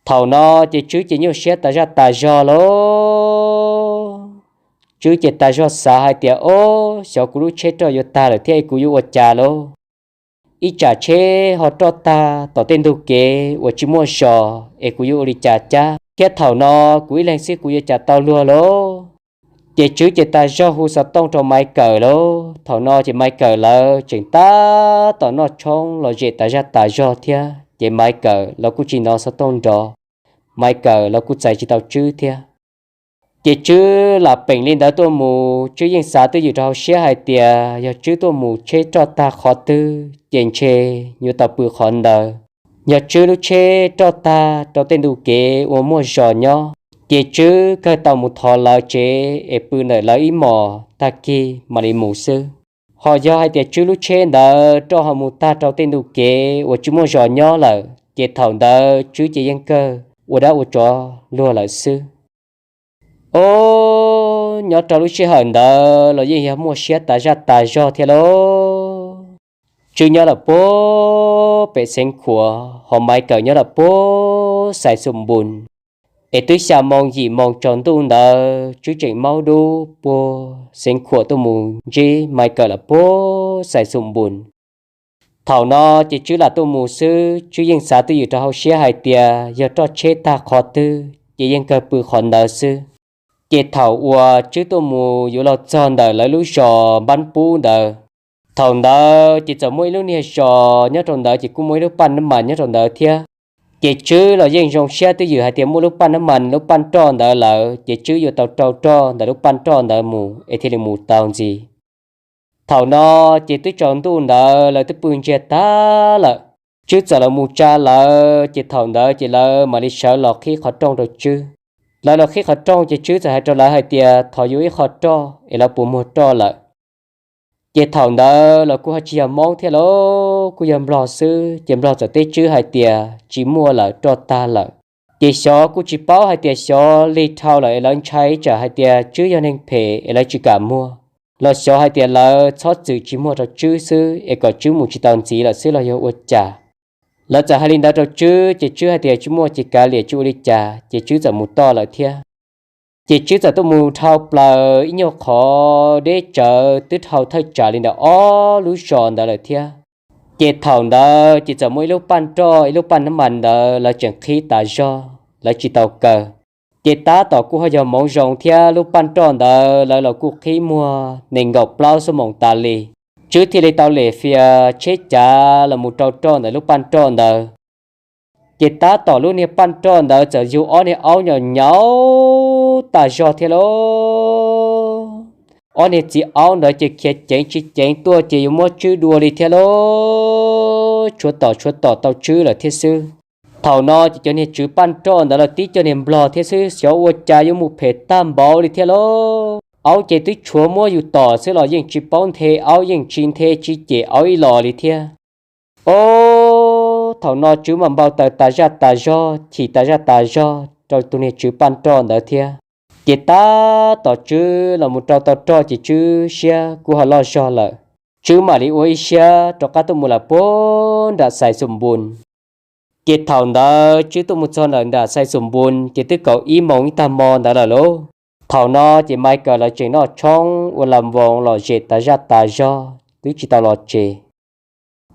Thaum no ces Tswb ces nyuaj siab tas zaj tas zog lauj. Tswb ces tas zog xav hais tias, Ob, xyov kuv lub tsheb roj yuav tag lawm thiab es kuv yuav ua cas lauj? Ib tsam tsheb ho roj tag tom tej ntug kev uas tsis muaj zos es kuv yuav ua li cas cab? Thiab thaum no kuv ib leeg xwb kuv yuav cas tau luag lauj? Ces Tswb ces tas zog hu xov tooj rau Maiv Kawm lauj. Thaum no ces Maiv Kawm lawv tseem tab tom noj tshoob los zem tas zaj tas zog thiab, ces Maiv Kawm los kuj tsis hnov xov tooj nrov, Maiv Kawm los kuj txais tsis tau Tswb thiab. Ces Tswb lam peem li ntawd tuaj mus, Tswb yeej xav twj ywm rau hauv siab hais tias yog Tswb tuaj mus tsheb roj tag qhov twg ces ntshe yuav tau pw qhov ntawd. Yog Tswb lub tsheb roj tag rau tej ntu kev uas muaj zos nyob, ces Tswb kawg tau mus thov lawv tsev es pw ntawm lawv ib hmos tag kis mam li mus xwb. Ho yog hais tias Tswb lub tsheb ntawd roj ho mus tag rau tej ntu kev uas tsis muaj zos nyob lawm, ces thaum ntawd Tswb ces yeej kawg ua dab ua tsov luag lawm xwb. Ob, nyob rau lub sij hawm ntawd los yeej yog muaj siab tas zaj tas zog thiab lauj. Tswb nyob lawm puag pem Xeev Khuam, ho Maiv Kawm nyob lawm puag Xais Xum Npus. Es twb xya moo yim moo tsaus ntuj ntawd Tswb tseem maub dub puag Xeev Khuam tuaj mus ntsib Maiv Kawm lawm puag Xais Xum Npus. Thaum no ces Tswb lam tuaj mus xwb, Tswb yeej xav twj ywm rau hauv siab hais tias yog roj tsheb tag qhov twg ces yeej kawg pw qhov ntawd xwb. Ces thaum uas Tswb tuaj mus yuav los txog ntawm lawv lub zos Npab Pub ntawd, thaum ntawd ces txawm muaj ib lub niag zos nyob rau ntawd ces kuj muaj ib lub paj nab mas nyob rau ntawd thiab. Ces Tswb los yeej zoo siab twj ywm hais tias muaj lub paj nab mas lub paj roj ntawd lawm ces Tswb yuav tau rau roj ntawm lub paj roj ntawd mus es thiaj li mus tau ntxiv. Thaum no ces twb tsaus ntuj ntawd lawv twb pw ntsiag tag lawm. Tswb txawm los mus tsa lawv, ces thaum ntawd ces lawv mam li sawv los qhib qhov rooj rau Tswb. Lawv los qhib qhov rooj ces Tswb txawm hais rau lawv hais tias thov yuav ib qho roj es lawv puas muag roj lawm. Ces thaum ntawd los kuj ho tsis yog Hmoob thiab lauj, kuj yog Nplog xwb. Ces Nplog txawm teb Tswb hais tias tsis muaj lawm, roj tag lawm. Ces xyov kuj tsis paub hais tias xyov lig dhau lawm es lawv ntshai tsam hais tias Tswb yog neeg phem es lawv tsis kam muag, los xyov hais tias lawv txhob txwm tsis muag rau Tswb xwb es kom Tswb mus tsis tau ntxiv lawm xwb los yog ua cas. Lawv txawm hais li ntawd rau Tswb ces Tswb hais tias tsis muaj ces kav liam tsis ua li cas ces Tswb txawm mus toj lawm thiab. Ces Tswb txawm tuaj mus dhau plaws ib nyuag qhov deb tsawv twb dhau thawj tsam li ntawm ob lub zos ntawd lawm thiab. Ces thaum ntawd ces txawm muaj ib lub paj roj ib lub paj nab mas ntawd lawv tseem qhib tas zog lawv tsis tau kaw. Ces tab tom kuj ho yog hmoov zoo thiab lub paj roj ntawd lawv los kuj qhib muag nees nkaum plaub xuab moos tas li. Tswb thiaj li tau lem fias tsheb cav los mus rau roj ntawm lub paj roj ntawd. Ces tab tom lub niag paj roj ntawd txawm yug ob niag aub nyom nyauv tas zog thiab lauj. Ob niag txiv aub ntawd ces khiav ceev tsis ceev tuaj ces yuav muab Tswb dua li thiab lauj. Tshuav tom tshuav tom tau Tswb lawm thiab xwb. Thaum no ces cov niag tswv paj roj ntawd los tib cov niag nplog thiab xwb, xyov ua cas yuav mus phem tag npaum li thiab lauj. Aub ces twb tshuav muab yus tom xwb los yeej tsis paub nthe aub, yeej tsis nthe tsis cem aub ib los li thiab. Ob, thaum no Tswb mam npau taws tas zaj tas zog, chim tas zaj tas zog rau tus niag tswv paj roj ntawd thiab. Ces tab tom Tswb los mus rau tau roj ces Tswb siab kuj ho loj zog lawm. Tswb mam li ua ib siab rov qab tuaj mus lawm puag nram Xais Xus Npus. Ces thaum ntawd Tswb tuaj mus txog ntawm nram Xais Xus Npus ces twb kaum ib moos ib tag hmo ntawd lawm lauj. Thaum no ces Maiv Kawm lawv tseem noj tshoob ua las voos lom zem tas zaj tas zog twb tsis tau los tsev.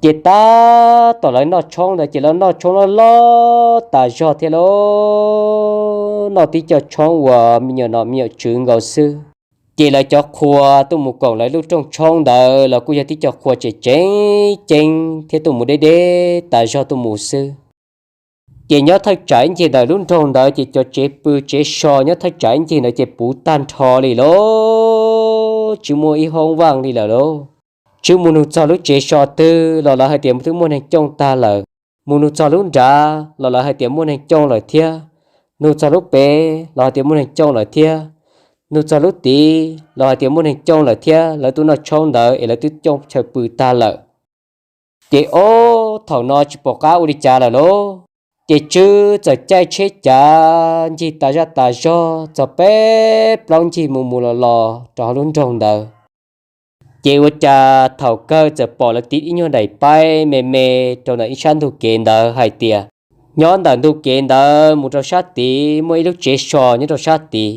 Ces tab tom lawv noj tshoob ntawd ces lawv noj tshoob loj loj tas zog thiab lauj. Noj tib co tshoob uas me nyuam nom me nyuam tswv nkaus xwb. Ces lawv cov qhua tuaj mus koom lawv lub rooj tshoob ntawd los kuj yog tib co qhua tseem ceeb ceeb thiab tuaj mus deb deb tas zog tuaj mus xwb. Ces nyob thawj tsam ib ncig ntawm lub nroog ntawd ces cov tsev pw tsev so nyob thawj tsam ib ncig ntawd ces puv tag nrho li lauj, tsis muaj ib hoob vaj li lawm lauj. Tswb mus nug txog lub tsev so twg los lawv hais tias twb muaj neeg cooj tag lawm. Mus nug txog lub nrad los lawv hais tias muaj neeg cooj lawm thiab. Nug txog lub pem los hais tias muaj neeg cooj lawm thiab. Nug txog lub tid los hais tias muaj neeg cooj lawm thiab, lawv twb noj tshoob ntawd es lawv twb cooj chaw pw tag lawm. Ces ob, thaum no tsis pom qab ua li cas lawm lauj. Ces Tswb txawm caij tsheb cav ncig tas zaj tas zog txog peb plaub ncig mus mus los los rau hauv lub nroog ntawd. Ces ua cas thaum kawg txawm pom lawv tiv ib nyuag daim paib me me rau ntawm ib sab ntug kev ntawd hais tias, nyob ntawm ntug kev ntawd mus rau sab tid muaj ib lub tsev so nyob rau sab tid.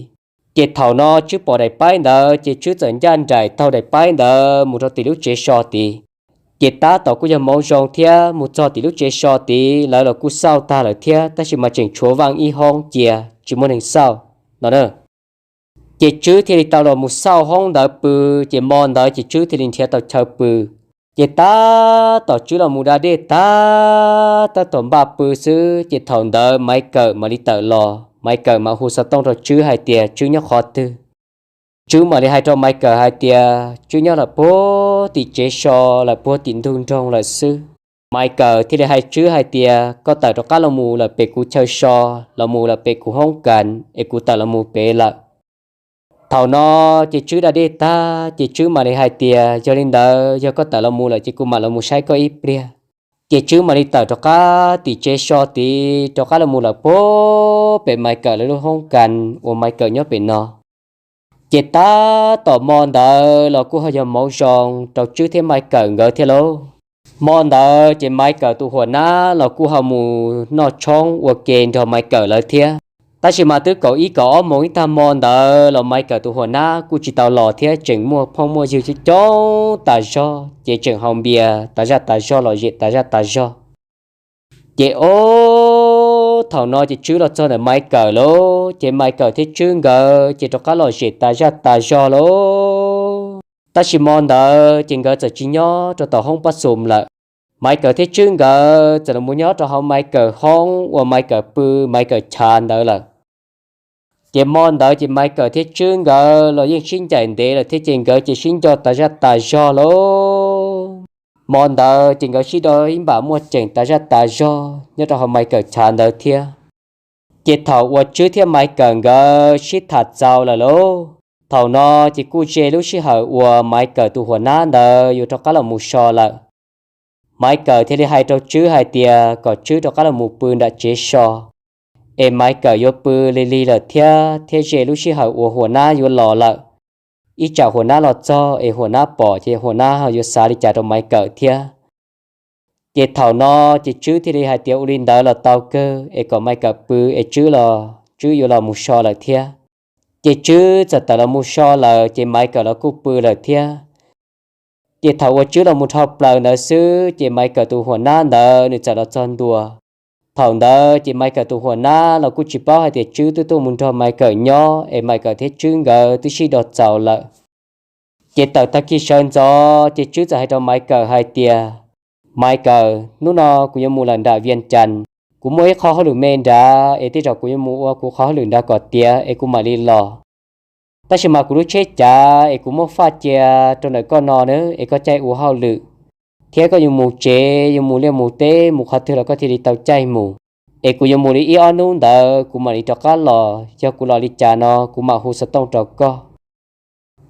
Ces thaum no Tswb pom daim paib ntawd ces Tswb txawm ncaj nraim taug daim paib ntawd mus rau tim lub tsev so tid. Ces tab tom kuj yog hmoov zoo thiab mus txog tim lub tsev so tid lawv los kuj xauj tag lawm thiab, tab sis mas tseem tshuav vaj ib hoob cia tsis muaj neeg xauj no na. Ces Tswb thiaj li tau los mus xauj hoob ntawd pw. Ces hmo ntawd ces Tswb thiaj li nrhiav tau chaw pw. Ces tab tom Tswb los mus da dej tag, tab tom npaj pw xwb ces thaum ntawd Maiv Kawm mam li tawm los. Maiv Kawm mam hu xov tooj rau Tswb hais tias Tswb nyob qhov twg. Tswb mam li hais rau Maiv Kawm hais tias Tswb nyob lawm puag tim tsev so, lawm puag tim ntug nroog lawm xwb. Maiv Kawm thiaj li hais Tswb hais tias koj tawm rov qab los mus lawm pem kuv chaw so, los mus lawm pem kuv hoob kas es kuv tawm los mus pem lawm. Thaum no ces Tswb da dej tag ces Tswb mam li hais tias yog li ntawd yog koj tawm los mus lawm ces kuv mam los mus saib koj ib pliag. Ces Tswb mam li tawm rov qab tim tsev so tid rov qab los mus lawm puag pem Maiv Kawm lawv lub hoob kas uas Maiv Kawm nyob pem no. Ces tab tom hmo ntawd los kuj ho yog hmoov zoo rau Tswb thiab Maiv Kawm nkawd thiab lauj. Hmo ntawd ces Maiv Kawm tus huam nab los kuj ho mus noj tshoob ua ke nrog Maiv Kawm lawv thiab. Tab sis mas twb kaum ib kaum ob moos ib tag hmo ntawd los Maiv Kawm tus huam nab kuj tsis tau los thiab, tseem muaj phooj muaj ywg coob coob tas zog ces tseem haus npias tas zaj tas zog lom zem tas zaj tas zog. Ces ob, thaum no ces Tswb los txog ntawm Maiv Kawm lauj, ces Maiv Kawm thiab Tswb nkawd ces rov qab lom zem tas zaj tas zog lauj. Tab sis hmo ntawd ces nkawd txawm tsis nyob rau tom hoob pab xum lawm. Maiv Kawm thiab Tswb nkawd txawm los mus nyob rau hauv Maiv Kawm hoob uas Maiv Kawm pw, Maiv Kawm chav ntawd lawm. Ces hmo ntawd ces Maiv Kawm thiab Tswb nkawd los yeej sib ncaim ntev lawm thiab ces nkawd ces sib nco tas zaj tas zog lauj. Hmo ntawd ces nkawd sib do ib npam muaj ceem tas zaj tas zog nyob rau hauv Maiv Kawm chav ntawd thiab. Ces thaum uas Tswb thiab Maiv Kawm nkawd sib tham txaus lawm lauj, thaum no ces kuj ze lub sij hawm uas Maiv Kawm tus huam nab ntawd yuav rov qab los mus so lawm. Maiv Kawm thiaj li hais rau Tswb hais tias kom Tswb rov qab los mus pw nram tsev so, es Maiv Kawm yuav pw lig lig lawm thiab, thiab ze lub sij hawm uas huam nab yuav los lawm. Ib tsam huam nab los txog es huam nab pom ces huam nab ho yuav xav li cas rau Maiv Kawm thiab. Ces thaum no ces Tswb thiaj li hais tias ua li ntawd los tau kawg, es kom Maiv Kawm pw es Tswb los Tswb yuav los mus so lawm thiab. Ces Tswb txawm tawm los mus so lawm, ces Maiv Kawm los kuj pw lawm thiab. Ces thaum uas Tswb los mus dhau plaws ntawd xwb, ces Maiv Kawm tus huam nab ntawd nws txawm los txog ntua. Thaum ntawd ces Maiv Kawm tus huam nab los kuj tsis paub hais tias Tswb twb tuaj mus nrog Maiv Kawm nyob, es Maiv Kawm thiab Tswb nkawd twb sib do txaus lawm. Ces tawm tag kis sawv ntxov ces Tswb txawm hais rau Maiv Kawm hais tias, Maiv Kawm, hnub no kuv yuav mus lawm nram Vias Cas, kuv muaj ib qho hauj lwm me nrad, es tej zaum kuv yuav mus ua kuv qhov hauj lwm nrad kom tiav es kuv mam li los. Tab sis mas kuv lub tsheb cav es kuv muab faj cia rau ntawm koj no na, es koj caij ua hauj lwm, thiab koj yuav mus tsev yuav mus liaj mus teb mus qhov twg los koj thiaj li tau caij mus. Es kuv yuav mus li ib ob hnub ntawd kuv mam li rov qab los, yog kuv los li cas no kuv mam hu xov tooj rau koj.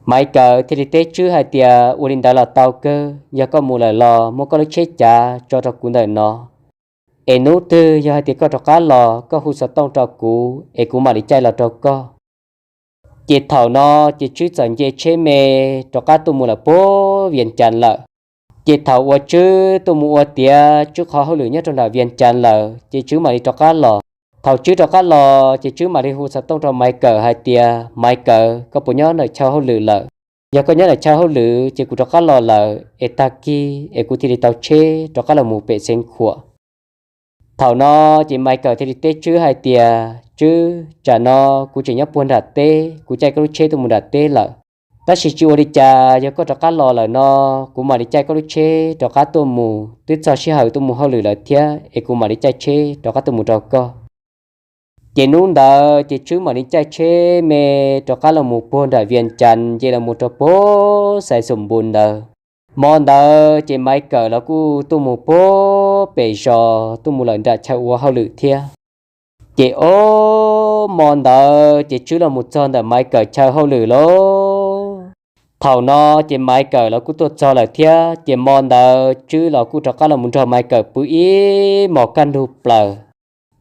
Maiv Kawm thiaj li teb Tswb hais tias, Ua li ntawd los tau kawg, yog koj mus lawm los muab koj lub tsheb cav tso rau kuv ntawm no, es hnub twg yog hais tias koj rov qab los koj hu xov tooj rau kuv es kuv mam li caij los rau koj. Ces thaum no ces Tswb txawm nce tsheb me rov qab tuaj mus lawm puag Vias Cas lawm. Ces thaum uas Tswb tuaj mus ua tiav Tswb qhov hauj lwm nyob rau nram Vias Cas lawm ces Tswb mam li rov qab los. Thaum Tswb rov qab los ces Tswb mam li hu xov tooj rau Maiv Kawm hais tias, Maiv Kawm, koj puas nyob ntawm chaw hauj lwm lawm? Yog koj nyob ntawm chaw hauj lwm ces kuv rov qab los lawm, es tag kis es kuv thiaj li tau tsheb rov qab los mus pem Xeev Khuam. Thaum no ces Maiv Kawm thiaj li teb Tswb hais tias, Tswb, tsam no kuv tseem nyob puag nram teb, kuv caij koj lub tsheb tuaj mus nram teb lawm, tab sis tsis ua li cas, yog koj rov qab los lawm no kuv mam li caij koj lub tsheb rov qab tuaj mus, twb txog sij hawm tuaj mus hauj lwm lawm thiab es kuv mam li caij tsheb rov qab tuaj mus rau koj. Ces hnub ntawd ces Tswb mam li caij tsheb me rov qab los mus puag nram Vias Cas nce los mus rau puag Xais Xoom Npus ntawd. Hmo ntawd ces Maiv Kawm los kuj tuaj mus puag pem zos tuaj mus lawm nram chaw ua hauj lwm thiab. Ces ob hmo ntawd ces Tswb los mus txog ntawm Maiv Kawm chaw hauj lwm lauj. Thaum no ces Maiv Kawm los kuj tuaj txog lawm thiab, ces hmo ntawd Tswb los kuj rov qab los mus nrog Maiv Kawm pw ib hmos kaj ntug plaws.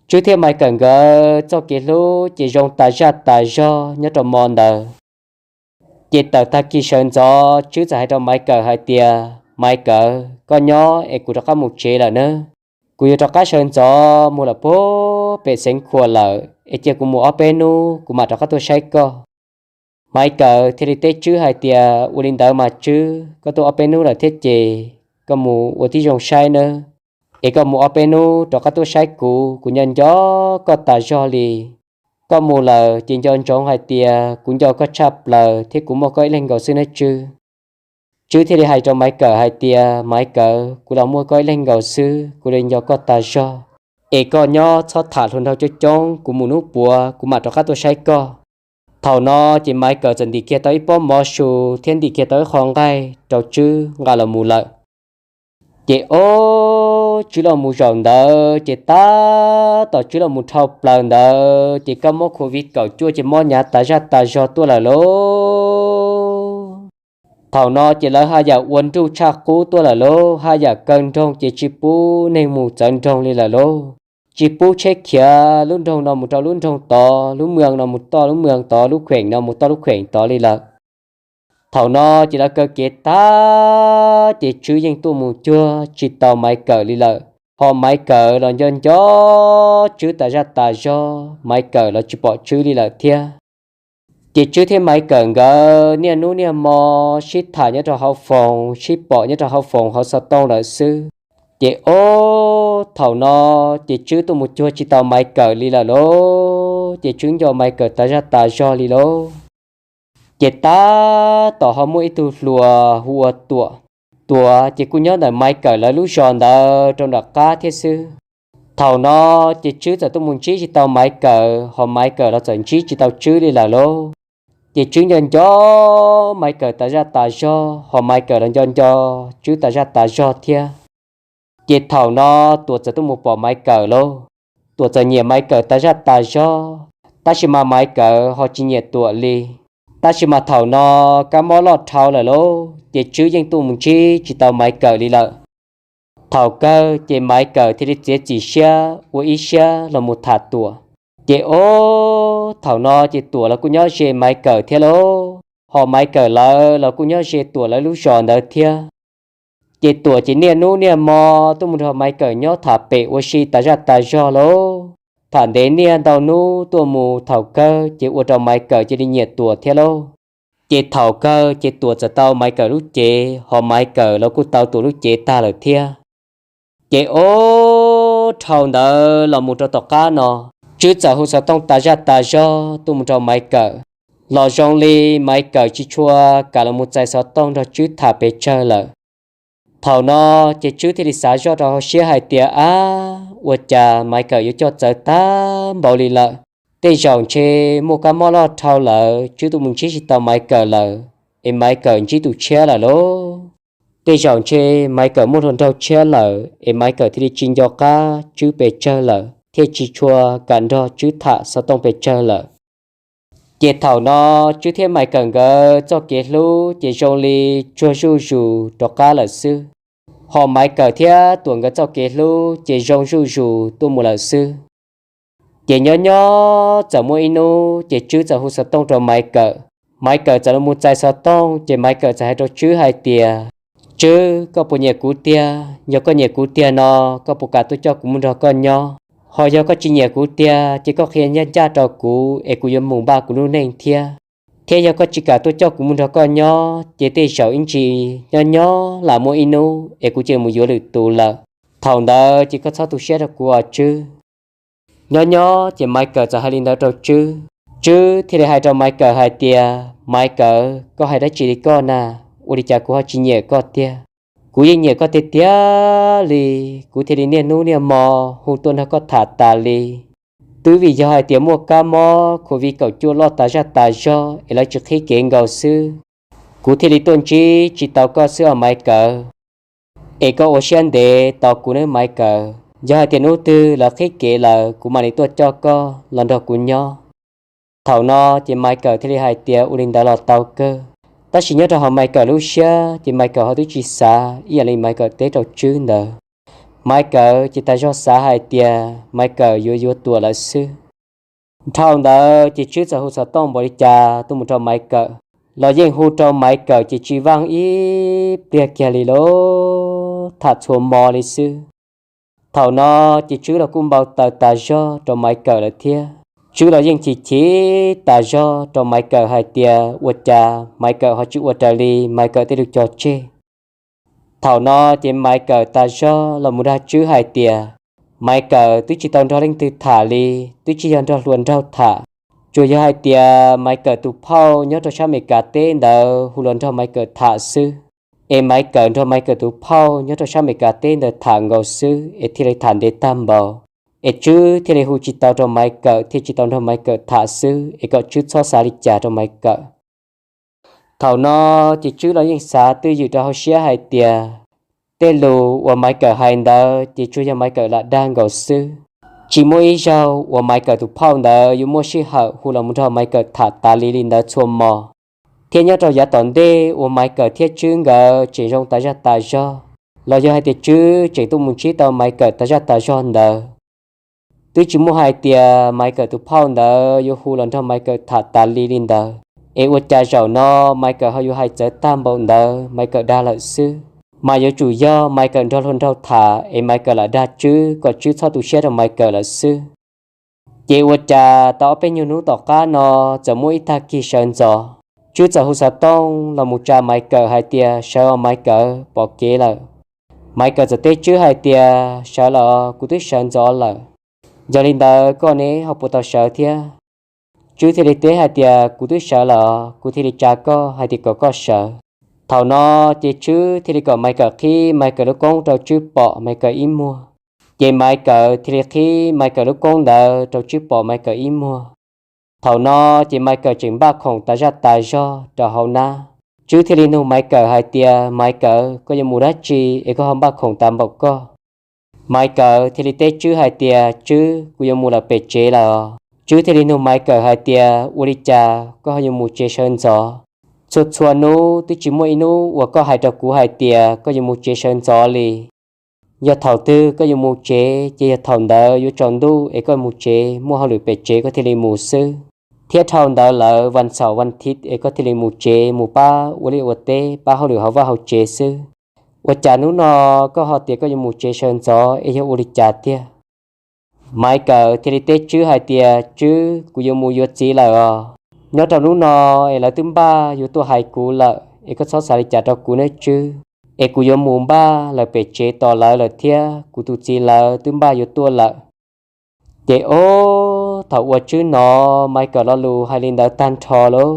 Tswb thiab Maiv Kawm nkawd txoj kev hlub ces zoo tas zaj tas zog nyob rau hmo ntawd. Ces tawm tag kis sawv ntxov Tswb txawm hais rau Maiv Kawm hais tias, Maiv Kawm, koj nyob es kuv rov qab mus tsev lawm nawb. Kuv yuav rov qab sawv ntxov mus lawm puag pem Xeev Khuam lawm, es cia kuv mus ob peb hnub kuv mam rov qab tuaj saib koj. Maiv Kawm thiaj li teb Tswb hais tias, Ua li ntawd mas Tswb, koj tuaj ob peb hnub lawm thiab ces koj mus ua tib zoo saib nawb, es koj mus ob peb hnub rov qab tuaj saib kuv, kuv nco nco koj tas zog li. Koj mus lawm ces nco ntsoov hais tias kuv nco koj tshaj plaws thiab kuv muaj koj ib leeg nkaus xwb nawb Tswb. Tswb thiaj li hais rau Maiv Kawm hais tias, Maiv Kawm, kuv los muaj koj ib leeg nkaus xwb, kuv li nco koj tas zog. Es koj nyob txhob tham hluas nraug coob coob, kuv mus hnub puav kuv mam rov qab tuaj saib koj. Thaum no ces Maiv Kawm txawm ntim kiag tau ib pob mov su thiab ntim kiag tau ib qho nqaij rau Tswb nqa los mus lawm. Ces ob Tswb los mus zaum ntawd ces tab tom Tswb los mus dhau plaws ntawd ces kab mob Covid kaum cuaj ces mob hnyav tas zaj tas zog tuaj lawm lauj. Thaum no ces lawv haj yam ua nruj tshaj qub tuaj lawm lauj, haj yam kaw nroog ces tsis pub neeg mus txawv nroog li lawm lauj. Tsis pub tsheb khiav lub nroog no mus rau lub nroog tod, lub moos no mus toj lub moos tod, lub kheem no mus toj lub kheem tod li lawm. Thaum no ces lawv kaw kev tag ces Tswb yeej tuaj mus cuag tsis tau Maiv Kawm li lawm, ho Maiv Kawm los nco nco Tswb tas zaj tas zog, Maiv Kawm los tsis pom Tswb li lawm thiab. Ces Tswb thiab Maiv Kawm nkawd niaj hnub niaj hmo sib tham nyob rau hauv foos, sib pom nyob rau hauv foos hauv xov tooj lawm xwb. Ces ob thaum no ces Tswb tuaj mus cuag tsis tau Maiv Kawm li lawm lauj, ces Tswb nco Maiv Kawm tas zaj tas zog li lauj. Ces tab tom ho muaj ib tug hluas hu ua Tuam. Tuam ces kuj nyob ntawm Maiv Kawm lawv lub zos ntawd rau nram qab thiab xwb. Thaum no ces Tswb txawm tuaj mus ntsib tsis tau Maiv Kawm, ho Maiv Kawm los txawm ntsib tsis tau Tswb li lawm lauj. Ces Tswb nco nco Maiv Kawm tas zaj tas zog, ho Maiv Kawm los nco nco Tswb tas zaj tas zog thiab. Ces thaum no Tuam txawm tuaj mus pom Maiv Kawm lauj. Tuam txawm nyiam Maiv Kawm tas zaj tas zog, tab sis mas Maiv Kawm ho tsis nyiam Tuam li. Tab sis mas thaum no kab mob loj dhau lawm lauj, ces Tswb yeej tuaj mus ntsib tsis tau Maiv Kawm li lawm. Thaum kawg ces Maiv Kawm thiaj li txiav txim siab ua ib siab los mus tham Tuam. Ces ob thaum no ces Tuam los kuj nyob ze Maiv Kawm thiab lauj, ho Maiv Kawm lawv los kuj nyob ze Tuam lawv lub zos ntawd thiab. Ces Tuam ces niaj hnub niaj hmo tuaj mus nrog Maiv Kawm nyob tham pem ua si tas zaj tas zog lauj. Tham ntev niaj ntau hnub tuaj mus, thaum kawg ces ua rau Maiv Kawm cia li nyiam Tuam thiab lauj. Ces thaum kawg ces Tuam txawm tau Maiv Kawm lub cev, ho Maiv Kawm los kuj tau Tuam lub cev tag lawm thiab. Ces ob dhau ntawd los mus rau tom qab no, Tswb txawm hu xov tooj tas zaj tas zog tuaj mus rau Maiv Kawm, los zoo li Maiv Kawm tsis tshua kam los mus txais xov tooj nrog Tswb tham pes tsawg lawm. Thaum no ces Tswb thiaj li xav zoj rau hauv siab hais tias, ab, ua cas Maiv Kawm yuav coj txawv tag npaum li lawm. Tej zaum ntshe muaj kab mob loj dhau lawm, Tswb tuaj mus ntsib tsis tau Maiv Kawm lawm, es Maiv Kawm ntsib tus tshiab lawm lauj. Tej zaum ntshe Maiv Kawm muaj hluas nraug tshiab lawm, es Maiv Kawm thiaj li tsis nco qab Tswb pes tsawg lawm, thiaj tsis tshua kam nrog Tswb tham xov tooj pes tsawg lawm. Ces thaum no Tswb thiab Maiv Kawm nkawd txoj kev hlub ces zoo li tsuag zuj zus rov qab lawm xwb. Ho Maiv Kawm thiab Tuam nkawd txoj kev hlub ces zoo zuj zus tuaj mus lawm xwb. Ces nyob nyob txawm muaj ib hnub ces Tswb txawm hu xov tooj rau Maiv Kawm. Maiv Kawm txawm los mus txais xov tooj ces Maiv Kawm txawm hais rau Tswb hais tias, Tswb, koj puas nyiam kuv tiag? Yog koj nyiam kuv tiag no, koj puas kam tuaj coj kuv mus nrog koj nyob? Ho yog koj tsis nyiam kuv tiag ces koj qhia ncaj ncaj rau kuv es kuv yuav mus npaj kuv lub neej thiab. Thiab yog koj tsis kam tuaj coj kuv mus nrog koj nyob ces tej zaum ib ntsis nyob nyob lam muaj ib hnub es kuv cia li mus yuav lwm tus lawm. Thaum ntawd ces koj txhob tu siab rau kuv os Tswb. Nyob nyob ces Maiv Kawm txawm hais li ntawd rau Tswb. Tswb thiaj li hais rau Maiv Kawm hais tias, Maiv Kawm, koj hais dab tsi li koj na? Ua li cas kuv ho tsis nyiam koj tiag? Kuv yeej nyiam koj tiag tiag li, kuv thiaj li niaj hnub niaj hmo hu tuaj nrog koj tham tas li. Twb vim yog hais tias muaj kab mob Covid kaum cuaj loj tas zaj tas zog es lawv tsis qhib kev nkaus xwb, kuv thiaj li tuaj ntsib tsis tau koj xwb os Maiv Kawm. Es koj ua siab ntev tos kuv nawb Maiv Kawm, yog hais tias hnub twg lawv qhib kev lawm kuv mam li tuaj coj koj los nrog kuv nyob. Thaum no ces Maiv Kawm thiaj li hais tias, Ua li ntawd los tau kawg. Tab sis nyob rau hauv Maiv Kawm lub siab ces Maiv Kawm ho twb tsis xav ib yam li Maiv Kawm teb rau Tswb ntawd. Maiv Kawm ces tas zog xav hais tias Maiv Kawm yuav yuav Tuam lawm xwb. Dhau ntawd ces Tswb txawm hu xov tooj npaum li cas tuaj mus rau Maiv Kawm, los yeej hu rau Maiv Kawm ces tsis vaaj ib pliag kiag li lauj, tham txhua hmo li xwb. Thaum no ces Tswb los kuj npau taws tas zog rau Maiv Kawm lawm thiab. Tswb los yeej chim chim tas zog rau Maiv Kawm hais tias ua cas Maiv Kawm ho tsis ua raws li Maiv Kawm tej lus cog tseg. Thaum no ces Maiv Kawm tas zog los mus dag Tswb hais tias Maiv Kawm twb tsis tau nrog leej twg tham li, twb tsis yog nrog hluas nraug tham. Tsuas yog hais tias Maiv Kawm tus phauj nyob rau sab Amelikas teb ntawd hu los nrog Maiv Kawm tham xwb. Es Maiv Kawm nrog Maiv Kawm tus phauj nyob rau sab Amelikas teb ntawd tham nkaus xwb es thiaj li tham ntev tag npaum. Es Tswb thiaj li hu tsis tau rau Maiv Kawm thiaj tsis tau nrog Maiv Kawm tham xwb es kom Tswb txhob xav li cas rau Maiv Kawm. Thaum no ces Tswb los yeej xav twj ywm rau hauv siab hais tias tej lus uas Maiv Kawm hais ntawd ces tsuas yog Maiv Kawm lam dag nkaus xwb. Tsis muaj ib zaug uas Maiv Kawm tus phauj ntawd yuav muaj sij hawm hu los mus nrog Maiv Kawm tham tas li li ntawd txhua hmo. Thiab nyob rau yav tom ntej uas Maiv Kawm thiab Tswb nkawd tseem zoo tas zaj tas zog, los yog hais tias Tswb tseem tuaj mus ntsib tau Maiv Kawm tas zaj tas zog ntawd, twb tsis muaj hais tias Maiv Kawm tus phauj ntawd yuav hu los nrog Maiv Kawm tham tas li li ntawd. Es ua cas zaum no Maiv Kawm ho yuav hais txawv tag npaum ntawd, Maiv Kawm dag lawm xwb. Mas yuav tsum yog Maiv Kawm nrog hluas nraug tham es Maiv Kawm lam dag Tswb kom Tswb txhob tu siab rau Maiv Kawm lawm xwb. Ces ua cas tau ob peb nyuag hnub tom qab no txawm muaj ib tag kis sawv ntxov, Tswb txawm hu xov tooj los mus tsa Maiv Kawm hais tias sawv os Maiv Kawm, pom kev lawm. Maiv Kawm txawm teb Tswb hais tias sawv los, kuv twb sawv ntxov lawm. Yog li ntawd koj ne ho puas tau sawv thiab? Tswb thiaj li teb hais tias kuv twb sawv los, kuv thiaj li tsa koj hais tias kom koj sawv. Thaum no ces Tswb thiaj li kom Maiv Kawm qhib Maiv Kawm lub koob rau Tswb pom Maiv Kawm ib muag. Ces Maiv Kawm thiaj li qhib Maiv Kawm lub koob ntawd rau Tswb pom Maiv Kawm ib muag. Thaum no ces Maiv Kawm tseem npaj khoom tas zaj tas zog rau hauv nab. Tswb thiaj li nug Maiv Kawm hais tias Maiv Kawm, koj yuav mus dab tsi es koj ho npaj khoom tas npaum koj? Maiv Kawm thiaj li teb Tswb hais tias Tswb, kuv yuav mus lawm pem tsev lawm. Tswb thiaj li nug Maiv Kawm hais tias ua li cas koj ho yuav mus tsev sawv ntxov? Txhua txhua hnub twb tsis muaj ib hnub uas koj hais rau kuv hais tias koj yuav mus tsev sawv ntxov li. Yog thaum twg koj yuav mus tsev ces yog thaum ntawd yuav tsaus ntuj es koj mus tsev, muaj hauj lwm pem tsev koj thiaj li mus xwb. Thiab dhau ntawd lawm vas xaum vas thiv es koj thiaj li mus tsev mus pab ua liaj ua teb, pab hauj lwm hauv vaj hauv tsev xwb. Ua cas hnub no koj ho tias koj yuav mus tsev sawv ntxov es yog ua li cas tiag? Maiv Kawm thiaj li teb Tswb hais tias, Tswb, kuv yuav mus yuav txiv lawm os. Nyob rau hnub no es lawv twb npaj yuav tuaj hais kuv lawm, es koj txhob xav li cas rau kuv nawb Tswb. Es kuv yuav mus npaj lawm pem tsev tos lawv lawm thiab, kuv tus txiv lawv twb npaj yuav tuaj lawm. Ces ob thaum uas Tswb hnov Maiv Kawm lo lus hais li ntawd tag nrho lauj,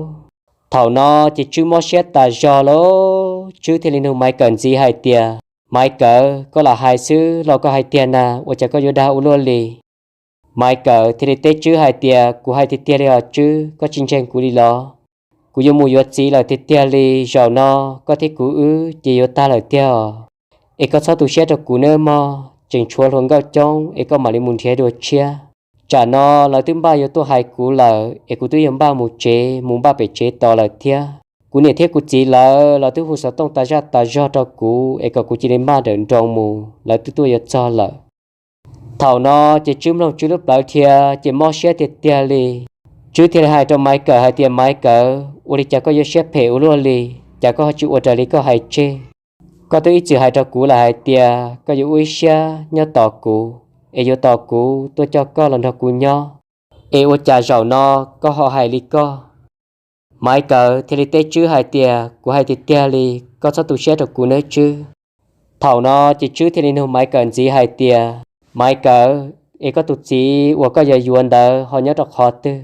thaum no ces Tswb mob siab tas zog lauj. Tswb thiaj li nug Maiv Kawm ntxiv hais tias, Maiv Kawm, koj lam hais xwb los koj hais tiag na, ua cas koj yuav dag ua luaj li? Maiv Kawm thiaj li teb Tswb hais tias, Kuv hais tiag tiag li os Tswb, koj tsis ntseeg kuv li los? Kuv yuav mus yuav txiv lawm tiag tiag li, zaum no koj thiab kuv wb ces yuav tag lawm tiag os. Es koj txhob tu siab rau kuv nawb mog, tseem tshuav hluas nkauj coob es koj mam li mus nrhiav dua tshiab. Tsam no lawv twb npaj yuav tuaj hais kuv lawm, es kuv twb yuav npaj mus tsev, mus npaj pem tsev tos lawm thiab. Kuv niam thiab kuv txiv lawv los twb hu xov tooj tas zaj tas zog rau kuv, es kom kuv cia li npaj nrawm nroos mus, lawv twb tuaj yuav txog lawm. Thaum no ces Tswb mloog Tswb lub plawv dhia, ces mob siab tiag tiag li. Tswb thiaj li hais rau Maiv Kawm hais tias, Maiv Kawm, ua li cas koj yuav siab phem ua luaj li? Cas koj ho tsis ua raws li koj hais tseg? Koj twb ib txwm hais rau kuv lawm hais tias koj yuav ua ib siab nyob tos kuv, es yuav tos kuv tuaj coj koj los nrog kuv nyob, es ua cas zaum no koj ho hais li koj? Maiv Kawm thiaj li teb Tswb hais tias, Kuv hais tiag tiag li, koj txhob tu siab rau kuv nawb Tswb. Thaum no ces Tswb thiaj li nug Maiv Kawm ntxiv hais tias, Maiv Kawm, es koj tus txiv uas koj yuav yuav ntawd ho nyob rau qhov twg?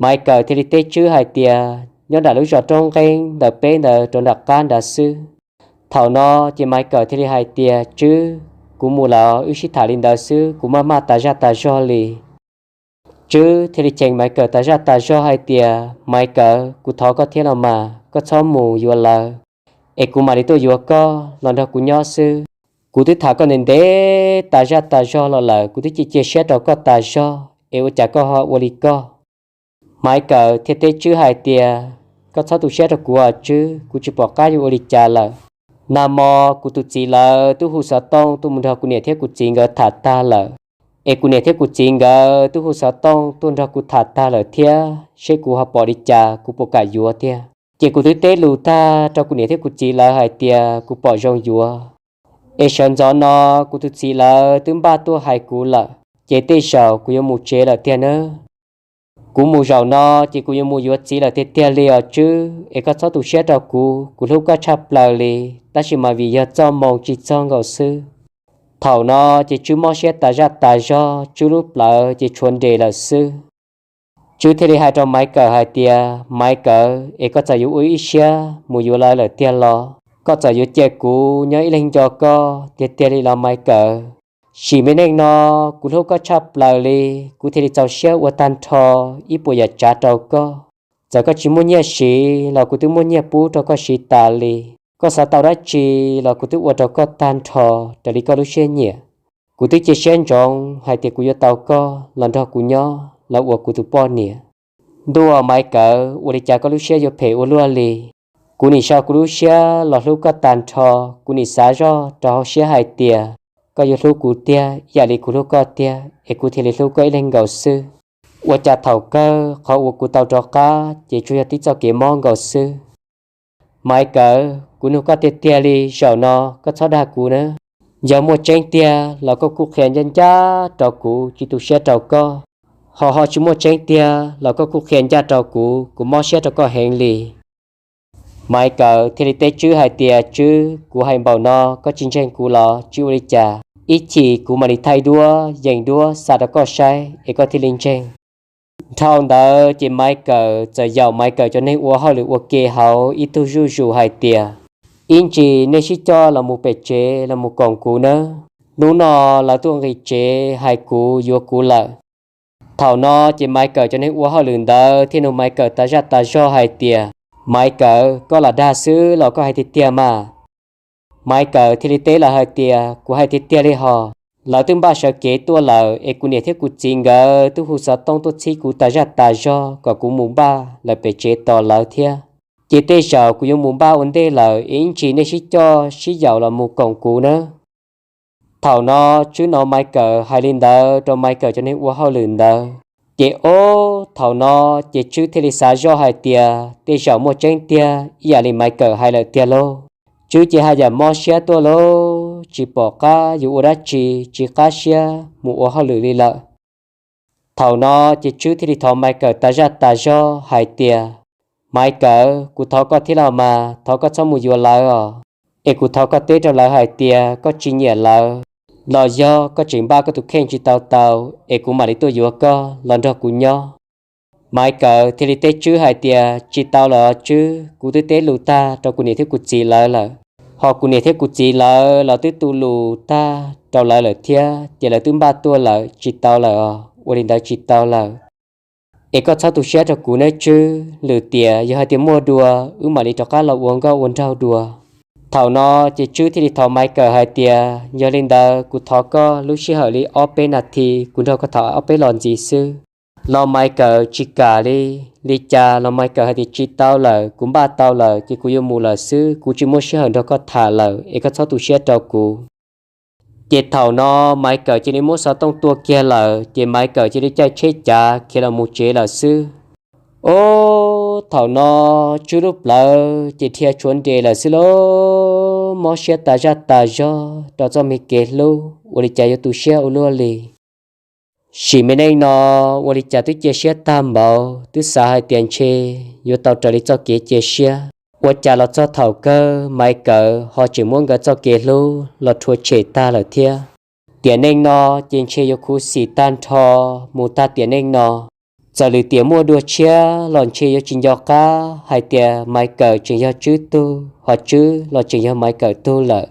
Maiv Kawm thiaj li teb Tswb hais tias, Nyob nram lub zos Roob Nqeeb ntawm peb ntawd rau nram qab nrad xwb. Thaum no ces Maiv Kawm thiaj li hais tias, Tswb, kuv mus los wb sib tham li ntawd xwb, kuv maj maj tas zaj tas zog li. Tswb thiaj li cheem Maiv Kawm tas zaj tas zog hais tias, Maiv Kawm, kuv thov koj thiab los mas, koj txhob mus yuav lawv, es kuv mam li tuaj yuav koj los nrog kuv nyob xwb. Kuv twb tham koj ntev ntev tas zaj tas zog los lawm, kuv twb cia cia siab rau koj tas zog, es ua cas koj ho ua li koj? Maiv Kawm thiaj teb Tswb hais tias, Koj txhob tu siab rau kuv os Tswb, kuv tsis pom qab yuav ua li cas lawm. Nag hmo kuv tus txiv lawv twb hu xov tooj tuaj mus nrog kuv niam thiab kuv txiv nkawd tham tag lawm, es kuv niam thiab kuv txiv nkawd twb hu xov tooj tuaj nrog kuv tham tag lawm thiab, seb kuv ho pom li cas, kuv puas kam yuav tiag. Ces kuv twb teb lus tag rau kuv niam thiab kuv txiv lawv hais tias kuv pom zoo yuav, es sawv ntxov no kuv tus txiv lawv twb npaj tuaj hais kuv lawm, ces tej zaum kuv yuav mus tsev lawm tiag nawb. Kuv mus zaum no ces kuv yuav mus yuav txiv lawm tiag tiag li os Tswb, es koj txhob tu siab rau kuv, kuv hlub koj tshaj plaws li, tab sis mas vim yog txoj moo tsis txog nkaus xwb. Thaum no ces Tswb mob siab tas zaj tas zog, Tswb lub plawv ces tshuav nres lawm xwb. Tswb thiaj li hais rau Maiv Kawm hais tias, Maiv Kawm, es koj txawm yuav ua ib siab mus yuav lawv lawm tiag los, koj txawm yuav cia kuv nyob ib leeg nco koj tiag tiag li los Maiv Kawm? Sim me neej no kuv hlub koj tshaj plaws li, kuv thiaj li txaus siab ua tag nrho ib puas yam tsav rau koj. Txawm koj tsis muaj nyiaj siv los kuv twb muaj nyiaj pub rau koj siv tas li. Koj xav tau dab tsi los kuv twb ua rau koj tag nrho raws li koj lub siab nyiam. Kuv twb cia siab ntsoov hais tias kuv yuav tau koj los nrog kuv nyob los ua kuv tus poj niam. Ntuj, Maiv Kawm, ua li cas koj lub siab yuav phem ua luaj li? Kuv nim so kuv lub siab los hlub koj tag nrho, kuv nim xav zoj rau hauv siab hais tias koj yuav hlub kuv tiag ib yam li kuv hlub koj tiag, es kuv thiaj li hlub koj ib leeg nkaus xwb. Ua cas thaum kawg qhov uas kuv tau rov qab ces tsuas yog tib txoj kev mob nkaus xwb. Maiv Kawm, kuv nug koj tiag tiag li, zaum no koj txhob dag kuv na. Yog muaj tseeb tiag los koj kuj qhia ncaj ncaj rau kuv, tsis tu siab rau koj. Ho ho tsis muaj tseeb tiag los koj kuj qhia ncaj rau kuv, kuv mob siab rau koj heev li. Maiv Kawm thiaj li teb Tswb hais tias, Tswb, kuv hais npaum no koj tsis ntseeg kuv los tsis ua li cas, ib chim kuv mam li thaij duab yees duab xa rau koj saib es koj thiaj li ntseeg. Dhau ntawd ces Maiv Kawm txawm yaum Maiv Kawm cov neeg ua hauj lwm ua ke hauv ib tug zuj zus hais tias, Ib ntsis nej sib coj los mus pem tsev los mus koom kuv nawb. Hnub no lawv tuaj nqis tsev hais kuv yuav kuv lawm. Thaum no ces Maiv Kawm cov neeg ua hauj lwm ntawd thiaj nug Maiv Kawm tas zaj tas zog hais tias, Maiv Kawm, koj lam dag xwb los koj hais tiag tiag mas? Maiv Kawm thiaj li teb lawv hais tias, Kuv hais tiag tiag li hos, lawv twb npaj sawv kev tuaj lawm es kuv niam thiab kuv txiv nkawd twb hu xov tooj tuaj txhib kuv tas zaj tas zog kom kuv mus npaj lawm pem tsev tos lawv thiab. Ces tej zaum kuv yuav mus npaj ua ntej lawm es ib ntsis nej sib coj sib yaum los mus koom kuv nawb. Thaum no Tswb hnov Maiv Kawm hais li ntawd rau Maiv Kawm cov neeg ua hauj lwm ntawd, ces ob thaum no ces Tswb thiaj li xav zoj hais tias tej zaum muaj tseeb tiag ib yam li Maiv Kawm hais lawm tiag lauj. Tswb ces haj yam mob siab tuaj lauj, tsis pom qab yuav ua dab tsi, tsis qab siab mus ua hauj lwm li lawm. Thaum no ces Tswb thiaj li thov Maiv Kawm tas zaj tas zog hais tias, Maiv Kawm, kuv thov koj thiab los mas, thov koj txhob mus yuav lawv os, es kuv thov koj teb rau lawv hais tias koj tsis nyiam lawv, los yog koj tseem npaj koj tus kheej tsis tau tau, es kuv mam li tuaj yuav koj los nrog kuv nyob. Maiv Kawm thiaj li teb Tswb hais tias, Tsis tau lawm os Tswb, kuv twb teb lus tag rau kuv niam thiab kuv txiv lawv lawm, ho kuv niam thiab kuv txiv lawv los twb tu lus tag rau lawv lawm thiab, ces lawv twb npaj tuaj lawm, tsis tau lawm os, ua li ntawd tsis tau lawm. Es koj txhob tu siab rau kuv nawb Tswb, lwm tiam yog hais tias muaj dua, wb mam li rov qab los ua nkauj ua nraug dua. Thaum no ces Tswb thiaj li thov Maiv Kawm hais tias, Yog li ntawd kuv thov koj lub sij hawm li ob peb nas this, kuv nrog koj tham ob peb los ntxiv xwb. Los Maiv Kawm tsis kam li. Li cas los Maiv Kawm hais tias, Tsis tau lawm, kuv npaj tau lawm ces kuv yuav mus lawm xwb, kuv tsis muaj sij hawm nrog koj tham lawm, es koj txhob tu siab rau kuv. Ces thaum no Maiv Kawm cia li muab xov tooj tua kiag lawm, ces Maiv Kawm cia li caij tsheb cav khiav los mus tsev lawm xwb. Ob, thaum no Tswb lub plawv ces dhia tshuav nres lawm xwb lauj, mob siab tas zaj tas zog rau txoj me kev hlub, ua li cas yuav tu siab ua luaj li. Sim me neej no ua li cas twb cia siab tag npaum, twb xav hais tias ntshe yuav tau raws li txoj kev cia siab. Ua cas los txog thaum kawg Maiv Kawm ho tseem muab nkawd txoj kev hlub los rhuav tshem tag lawm thiab. Tiam neej no ces ntshe yuav khuv xim tag nrho mus tag tiam neej no. Txawm lwm tiam muaj dua tshiab los ntshe yuav tsis nco qab hais tias Maiv Kawm tseem yog Tswb tug, ho Tswb los tseem yog Maiv Kawm tug lawm.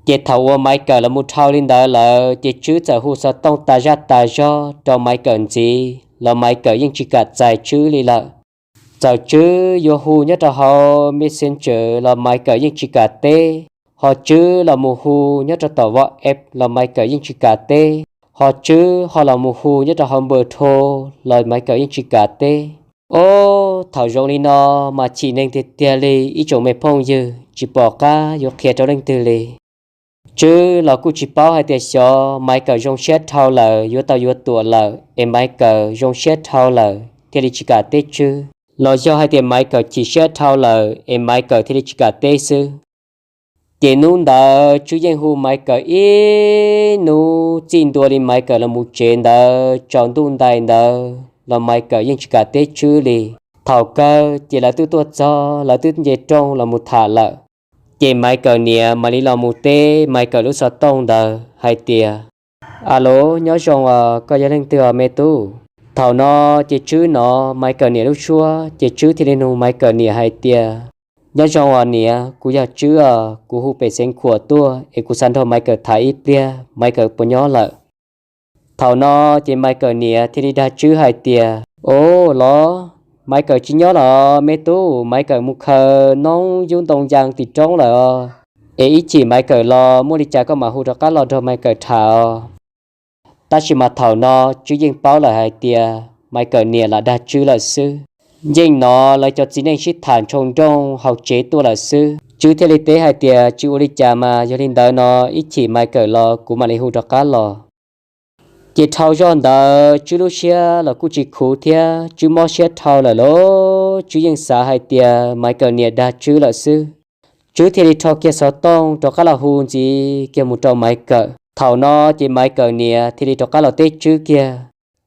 Ces thaum uas Maiv Kawm los mus dhau li ntawd lawm, ces Tswb txawm hu xov tooj tas zaj tas zog rau Maiv Kawm ntxiv los Maiv Kawm yeej tsis kam txais Tswb li lawm. Txawm Tswb yuav hu nyob rau hauv Messenger los Maiv Kawm yeej tsis kam teb, ho Tswb los mus hu nyob rau tom WhatsApp los Maiv Kawm yeej tsis kam teb, ho Tswb ho los mus hu nyob rau hauv npawg rho los Maiv Kawm yeej tsis kam teb. Ob, thaum zoo li no mas chim neeg tiag tiag li ib tsoom me phooj ywg, tsis pom qab yuav qhia rau leej twg li. Tswb los kuj tsis paub hais tias xyov Maiv Kawm zoo siab dhau lawm yuav tau yuav tuam lawm es Maiv Kawm zoo siab dhau lawm thiaj li tsis kam teb Tswb, los yog hais tias Maiv Kawm chim siab dhau lawm es Maiv Kawm thiaj li tsis kam teb xwb. Ces hnub ntawd Tswb yeej hu Maiv Kawm ib hnub txij ntua li Maiv Kawm los mus tsev ntawd tsaus ntuj ntais ntawd los Maiv Kawm yeej tsis kam teb Tswb li. Thaum kawg ces lawv twb tuaj txog, lawv twb nce rooj los mus tham lawm. Ces Maiv Kawm niam mam li los mus teb Maiv Kawm lub xov tooj ntawd hais tias, Alo, nyob zoo os, koj yog leej twg os me tub? Thaum no ces Tswb hnov Maiv Kawm niam lub suab ces Tswb thiaj li nug Maiv Kawm niam hais tias, Nyob zoo os niam, kuv yog Tswb os, kuv hu pem Xeev Khuam tuaj es kuv xav nrog Maiv Kawm tham ib pliag, Maiv Kawm puas nyob lawm? Thaum no ces Maiv Kawm niam thiaj li dag Tswb hais tias, Au los, Maiv Kawm tsis nyob los me tub, Maiv Kawm mus khaws noob yub ntoo yas tim roob lawm os. Es ib chim Maiv Kawm los muaj li cas koj mam hu rov qab los nrog Maiv Kawm tham os. Tab sis mas thaum no Tswb yeej paub lawm hais tias Maiv Kawm niam lam dag Tswb lawm xwb. Yeej hnov lawv cov txiv neej sib tham ntsoo nrooj hauv tsev tuaj lawm xwb. Tswb thiaj li teb hais tias, Tsis ua li cas mas, yog li ntawd no ib chim Maiv Kawm los kuv mam li hu rov qab los. Ces dhau zoj ntawd Tswb lub siab los kuj tsis khuv thiab, Tswb mob siab dhau lawm los Tswb yeej xav hais tias Maiv Kawm niam dag Tswb lawm xwb. Tswb thiaj li rho kiag xov tooj rov qab los hu ntxiv kiag mus rau Maiv Kawm. Thaum no ces Maiv Kawm niam thiaj li rov qab los teb Tswb kiag.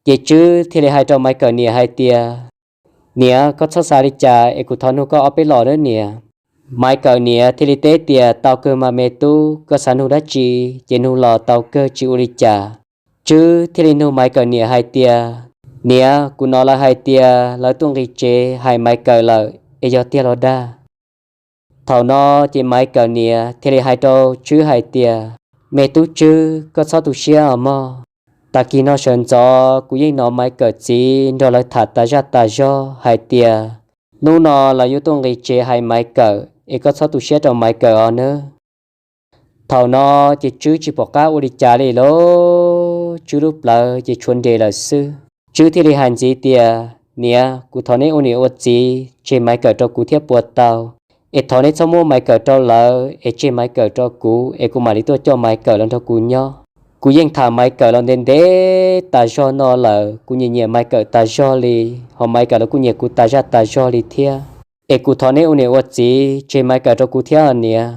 Ces Tswb thiaj li hais rau Maiv Kawm niam hais tias, Niam, koj txhob xav li cas es kuv thov nug koj ob peb los nawb niam. Maiv Kawm niam thiaj li teb tias, Tau kawg mas me tub, koj xav nug dab tsi ces nug los tau kawg, tsis ua li cas. Tswb thiaj li nug Maiv Kawm niam hais tias, Niam, kuv hnov lawv hais tias lawv tuaj nqis tsev hais Maiv Kawm lawm, es yog tiag los dag? Thaum no ces Maiv Kawm niam thiaj li hais rau Tswb hais tias, Me tub Tswb, koj txhob tu siab os mog. Tag kis no sawv ntxov kuv yeej hnov Maiv Kawm txiv nrog lawv tham tas zaj tas zog hais tias hnub no lawv yuav tuaj nqis tsev hais Maiv Kawm, es koj txhob tu siab rau Maiv Kawm os nawb. Thaum no ces Tswb tsis pom qab ua li cas li lauj, Tswb lub plawv ces tshuav nres lawm xwb. Tswb thiaj li hais ntxiv tias, Niam, kuv thov neb ua niam ua txiv tseg Maiv Kawm rau kuv thiab puas tau? Es thov neb txhob muab Maiv Kawm rau lawv, es tseg Maiv Kawm rau kuv, es kuv mam li tuaj coj Maiv Kawm los nrog kuv nyob. Kuv yeej tham Maiv Kawm los ntev ntev tas zog no lawm, kuv nyiam nyiam Maiv Kawm tas zog li, ho Maiv Kawm los kuj nyiam kuv tas zaj tas zog li thiab. Es kuv thov neb ua niam ua txiv tseg Maiv Kawm rau kuv thiab os niam.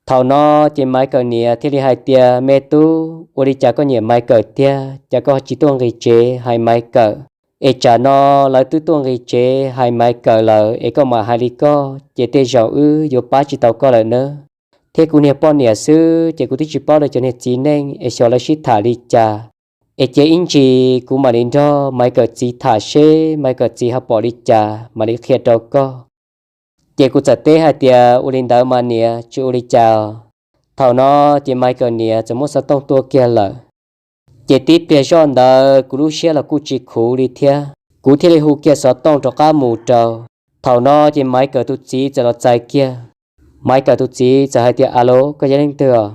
Thaum no ces Maiv Kawm niam thiaj li hais tias, Me tub, ua li cas koj nyiam Maiv Kawm tiag, cas koj tsis tuaj nqis tsev hais Maiv Kawm? Es tsam no lawv twb tuaj nqis tsev hais Maiv Kawm lawm es koj mam hais li koj, ces tej zaum wb yuav pab tsis tau koj lawm nawb. Thiab kuv niag poj niam xwb ces kuv twb tsis paub lawv cov niag txiv neej es xyov lawv sib tham li cas. Es cia ib ntsis kuv mam li nrog Maiv Kawm txiv tham seb Maiv Kawm txiv ho pom li cas mam li qhia rau koj. Ces kuv txawm teb hais tias, Ua li ntawd mas niam, tsis ua li cas. Thaum no ces Maiv Kawm niam txawm muab xov tooj tua kiag lawm. Ces tib pliag zoj ntawd kuv lub siab los kuj tsis khuv li thiab, kuv thiaj li hu kiag xov tooj rov qab mus rau. Thaum no ces Maiv Kawm tus txiv txawm los txais kiag. Maiv Kawm tus txiv txawm hais tias, Alo, koj yog leej twg os?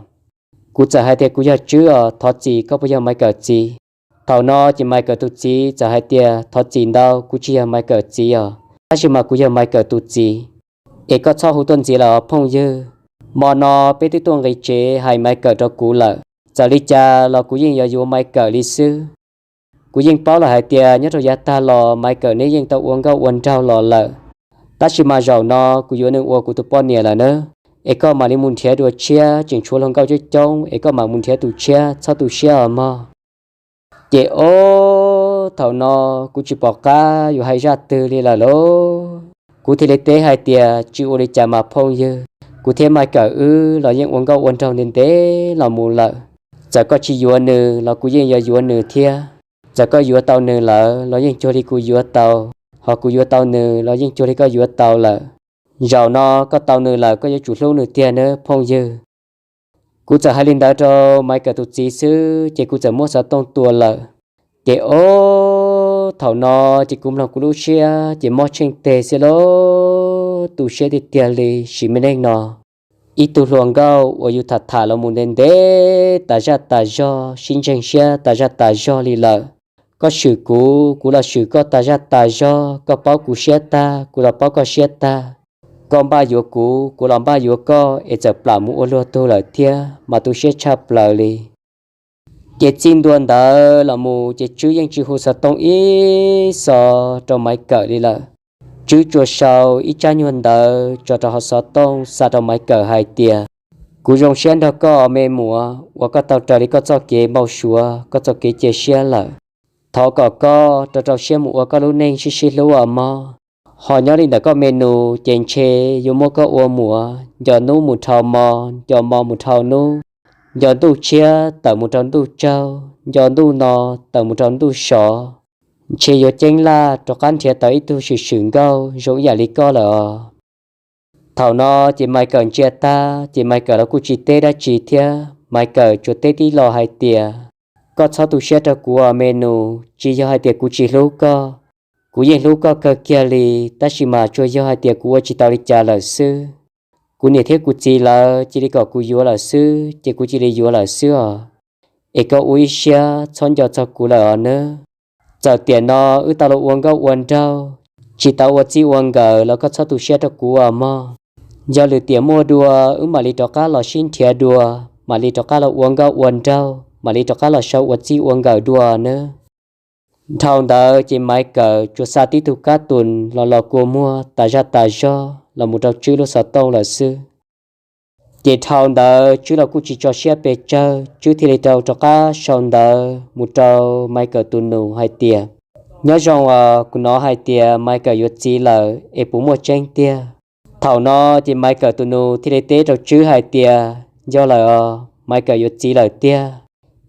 Kuv txawm hais tias, Kuv yog Tswb os, thov txim, koj puas yog Maiv Kawm txiv? Thaum no ces Maiv Kawm tus txiv txawm hais tias, Thov txim ntau, kuv tsis yog Maiv Kawm txiv os, tab sis mas kuv yog Maiv Kawm tus txiv. Es koj txhob hu tuaj ntxiv lawm os phooj ywg. Hmo no peb twb tuaj nqis tsev hais Maiv Kawm rau kuv lawm, txawm li cas los kuv yeej yuav yuav Maiv Kawm li xwb. Kuv yeej paub lawm hais tias nyob rau yav tag los Maiv Kawm neb yeej tau ua nkauj ua nraug los lawm, tab sis mas zaum no kuv yuav nws ua kuv tus poj niam lawm nawb. Es koj mam li mus nrhiav dua tshiab, tseem tshuav hluas nkauj coob coob, es koj mam mus nrhiav tus tshiab, txhob tu siab os mog. Ces ob thaum no kuv tsis pom qab yuav hais zaj twg li lawm lauj. Kuv thiaj li teb hais tias, Tsis ua li cas mas phooj ywg, kuv thiab Maiv Kawm wb los yeej ua nkauj ua nraug ntev ntev los mus lawm. Txawm koj tsis yuav nws los kuv yeej yuav yuav nws thiab. Txawm koj yuav tau nws lawm los yeej cuag li kuv yuav tau, ho kuv yuav tau nws los yeej cuag li koj yuav tau lawm. Zaum no koj tau nws lawm koj yuav tsum hlub nws tiag nawb phooj ywg. Kuv txawm hais li ntawd rau Maiv Kawm tus txiv xwb ces kuv txawm muab xov tooj tua lawm. Ces ob thaum no ces kuv mloog kuv lub siab ces mob tsheej teg xwb lauj, tu siab tiag tiag li sim me neej no. Ib tug hluas nkauj uas yus tham tham los mus ntev ntev tas zaj tas zog, sib ntseeg siab tas zaj tas zog li lawm. Koj swm kuv, kuv los swm koj tas zaj tas zog, koj paub kuv siab tag, kuv los paub koj siab tag. Koj npaj yuav kuv, kuv los npaj yuav koj, es txawm plam mus ua luag tug lawm thiab mas tu siab tshaj plaws li. Ces txij ntua ntawd los mus ces Tswb yeej tsis hu xov tooj ib xo rau Maiv Kawm li lawm. Tswb tsuas sau ib tsab nyuag ntawv tso rau hauv xov tooj xa rau Maiv Kawm hais tias, Kuv zoo siab nrog koj me muam uas koj tau raws li koj txoj kev npau suav, koj txoj kev cia siab lawm. Thov kom koj rau rau siab mus ua koj lub neej sib sib hlub os mog. Ho nyob li ntawm koj me nus ces ntshe yuav muab koj ua muam, nco hnub mus dhau hmo, nco hmo mus dhau hnub, nco ntuj tshiab tawm mus rau ntuj tsaug, nco ntuj no tawm mus rau ntuj sov. Ntshe yuav ceeb laj rov qab nrhiav tau ib tug swm swm nkauj zoo ib yam li koj lawm os. Thaum no ces Maiv Kawm ntsia tag ces Maiv Kawm los kuj tsis teb dab tsi thiab, Maiv Kawm tsuas teb tib lo hais tias, Koj txhob tu siab rau kuv os me nus, tsis yog hais tias kuv tsis hlub koj, kuv yeej hlub koj kawg kiag li, tab sis mas tsuas yog hais tias kuv ua tsis tau li cas lawm xwb. Kuv niam thiab kuv txiv lawv cia li kom kuv yuav lawm xwb ces kuv cia li yuav lawm xwb os. Es koj ua ib siab txhob nco txog kuv lawm os nawb. Txawm tiam no wb tau los ua nkauj ua nraug, tsis tau ua txij ua nkawm los koj txhob tu siab rau kuv os mog. Yog lwm tiam muaj dua wb mam li rov qab los sib nrhiav dua, mam li rov qab los ua nkauj ua nraug, mam li rov qab los sau ua txij ua nkawm dua nawb. Dhau ntawd ces Maiv Kawm tsuas xa tib tug kab tus los los kua muag tas zaj tas zog los mus rau Tswb lub xov tooj lawm xwb. Ces dhau ntawd Tswb los kuj tsis tso siab pes tsawg, Tswb thiaj li tau rov qab sau ntawv mus rau Maiv Kawm tus nus hais tias, Nyob zoo os, kuv hnov hais tias Maiv Kawm yuav txiv lawm es puas muaj tseeb tiag? Thaum no ces Maiv Kawm tus nus thiaj li teb rau Tswb hais tias, Yog lawm os, Maiv Kawm yuav txiv lawm tiag.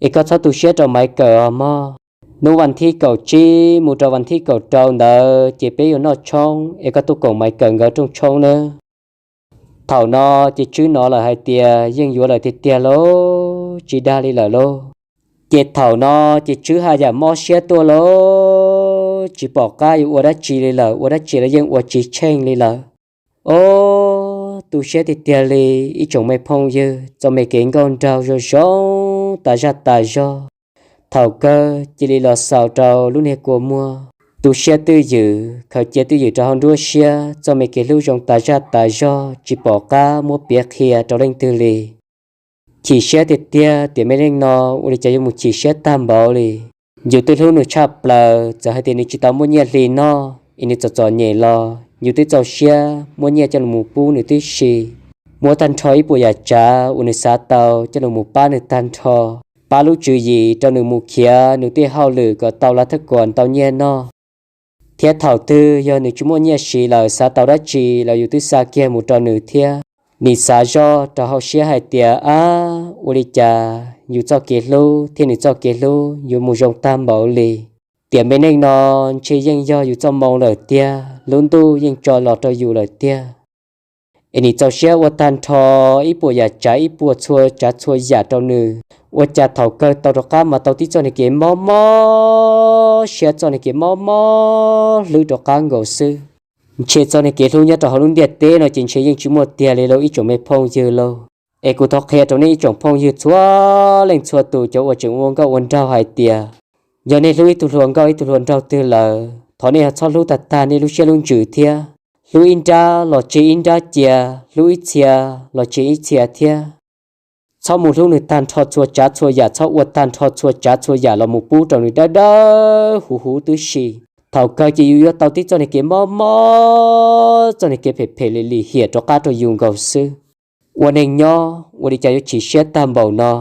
Es koj txhob tu siab rau Maiv Kawm os mog. Hnub vas thib kaum tsib mus rau vas thib kaum rau ntawd ces peb yuav noj tshoob es koj tuaj koom Maiv Kawm nkawd rooj tshoob nawb. Thaum no ces Tswb hnov lawm hais tias yeej yuav lawm tiag tiag lauj, tsis dag li lawm lauj. Ces thaum no ces Tswb haj yam mob siab tuaj lauj, tsis pom qab yuav ua dab tsi li lawm, ua dab tsi los yeej ua tsis tsheej li lawm. Ob, tu siab tiag tiag li ib tsoom me phooj ywg, txoj me kev nkauj nraug zoo zoo tas zaj tas zog. Thaum kawg cia li los xaus rau lub niag kua muag. Tu siab twj ywm, khaws cia twj ywm rau hauv nruab siab, txoj me kev hlub zoo tas zaj tas zog tsis pom qab muab piav qhia rau leej twg li. Chim siab tiag tiag tias me neej no ua li cas yuav mus chim siab tag npaum li. Yus twb hlub nws tshaj plaws, txawm hais tias nws tsis tau muaj nyiaj hli noj es nws txom txom nyem los yus twb txaus siab muab nyiaj coj los pub nws tib si, muab tag nrho ib puas yam tsav uas nws xav tau coj los pab nws tag nrho, pab lub tswv yim rau nws mus khiav nws tej hauj lwm kom tau lawv thaj kuas ntau nyiaj noj. Thiab thaum twg yog nws tsis muaj nyiaj siv lawm xav tau dab tsi los yus twb xa kiag mus rau nws thiab. Nim xav zoj rau hauv siab hais tias, ab, ua li cas yus txoj kev hlub thiab nws txoj kev hlub yuav mus zoo tag npaum li. Tiam me neej no ntshe yeej yog yus txoj moo lawm tiag, lub ntuj yeej tso los rau yus lawm tiag. Es nim txaus siab ua tag nrho ib puas yam tsav ib puas txhua tsav txhua yam rau nws, ua cas thaum kawg tau rov qab mas tau tib txoj niag kev mob mob siab, txoj niag kev mob mob hlwb rov qab nkaus xwb. Ntshe txoj niag kev hlub nyob rau hauv lub ntiaj teb no ces ntshe yeej tsis muaj tiag li lauj ib tsoom me phooj ywg lauj. Es kuv thov qhia rau nej ib tsoom phooj ywg txhua leej txhua tus cov uas tseem ua nkauj ua nraug hais tias, yog nej hlub ib tug hluas nkauj ib tug hluas nraug twg lawm, thov nej ho txhob hlub tag tag nej lub siab lub ntsws thiab. Hlub ib nrab los tseg ib nrab cia, hlub ib txhia los tseg ib txhia thiab. Txhob mus hlub nws tag nrho txhua tsav txhua yam, txhob ua tag nrho txhua tsav txhua yam los mus pub rau nws dawb dawb huv huv tib si. Thaum kawg ces yus yuav tau tib txoj niag kev mob mob, txoj niag kev phem phem lim lim hiam rov qab rau yus nkaus xwb. Ua neeg nyob ua li cas yuav chim siab tag npaum no,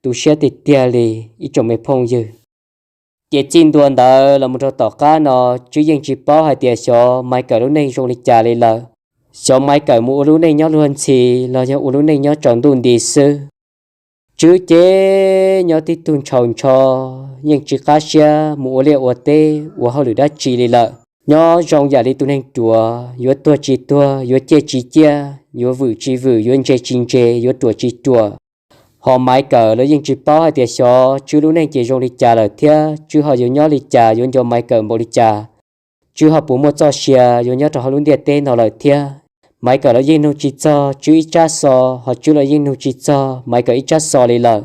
tu siab tiag tiag li ib tsoom me phooj ywg. Ces txij ntua ntawd los mus rau tom qab no, Tswb yeej tsis paub hais tias xyov Maiv Kawm lub neej zoo li cas li lawm. Xyov Maiv Kawm mus ua lub neej nyob luag ntxhi los yog ua lub neej nyob tsaus ntuj nti xwb. Tswb ces nyob tib tug ntshaus ntsho, yeej tsis qab siab mus ua liaj ua teb ua hauj lwm dab tsi li lawm. Nyob zoo yam li tus neeg ruam, yuav tuag tsis tuag, yuav ciaj tsis ciaj, yuav vwm tsis vwm, yuav ntse tsis ntse, yuav ruam tsis ruam. Ho Maiv Kawm los yeej tsis paub hais tias xyov Tswb lub neej ces zoo li cas lawm thiab Tswb ho yuav nyob li cas, yuav nco Maiv Kawm npaum li cas. Tswb ho puas muaj txoj sia yuav nyob rau hauv lub ntiaj teb no lawm thiab. Maiv Kawm los yeej nug tsis txog Tswb ib tsab xov, ho Tswb los yeej nug tsis txog Maiv Kawm ib tsab xov li lawm.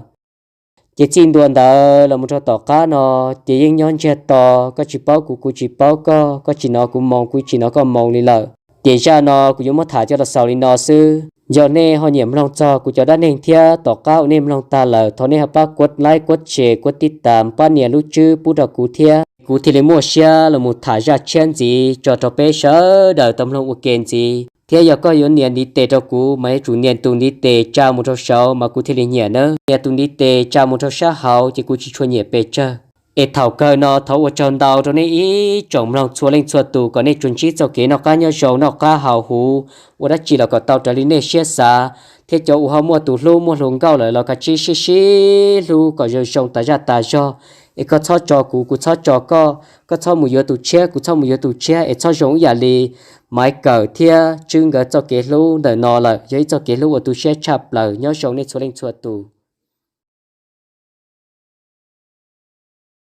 Ces txij ntua ntawd los mus rau tom qab no, ces yeej nyob ntsiag to, koj tsis paub kuv, kuv tsis paub koj, koj tsis hnov kuv moo, kuv tsis hnov koj moo li lawm. Ces zaj no kuv yuav muab tham coj los xaus li no xwb. Yog nej ho nyiam mloog txog kuv cov dab neeg thiab, tom qab uas nej mloog tag lawm thov nej ho pab kuab like, kuab share, kuab tib tas, pab nias lub tswb pub rau kuv thiab, kuv thiaj li muaj siab los mus tham zaj tshiab ntxiv tso rau peb sawv daws tau mloog ua ke ntxiv. Thiab yog koj yuav nias ntiv tes rau kuv mas yuav tsum nias tus ntiv tes tsa mus rau saud mas kuv thiaj li nyiam nawb. Nias tus ntiv tes tsa mus rau sab hauv ces kuv tsis tshua nyiam pes tsawg. Es thaum kawg no thov ua tsaug ntau rau nej ib tsoom mloog txhua leej txhua tus kom nej tsuas ntsib txoj kev noj qab nyob zoo, noj qab haus huv, ua dab tsi los kom tau raws li nej siab xav. Thiab cov uas ho muaj tus hlub muaj hluas nkauj lawm los kav tsij sib sib hlub kom zoo zoo tas zaj tas zog. Es koj txhob tso kuv, kuv txhob tso koj, koj txhob mus yuav tus tshiab, kuv txhob mus yuav tus tshiab, es txhob zoo ib yam li Maiv Kawm thiab Tswb nkawd txoj kev hlub ntawm no lawm. Yog ib txoj kev hlub uas tu siab tshaj plaws. Nyob zoo nej txhua leej txhua tus.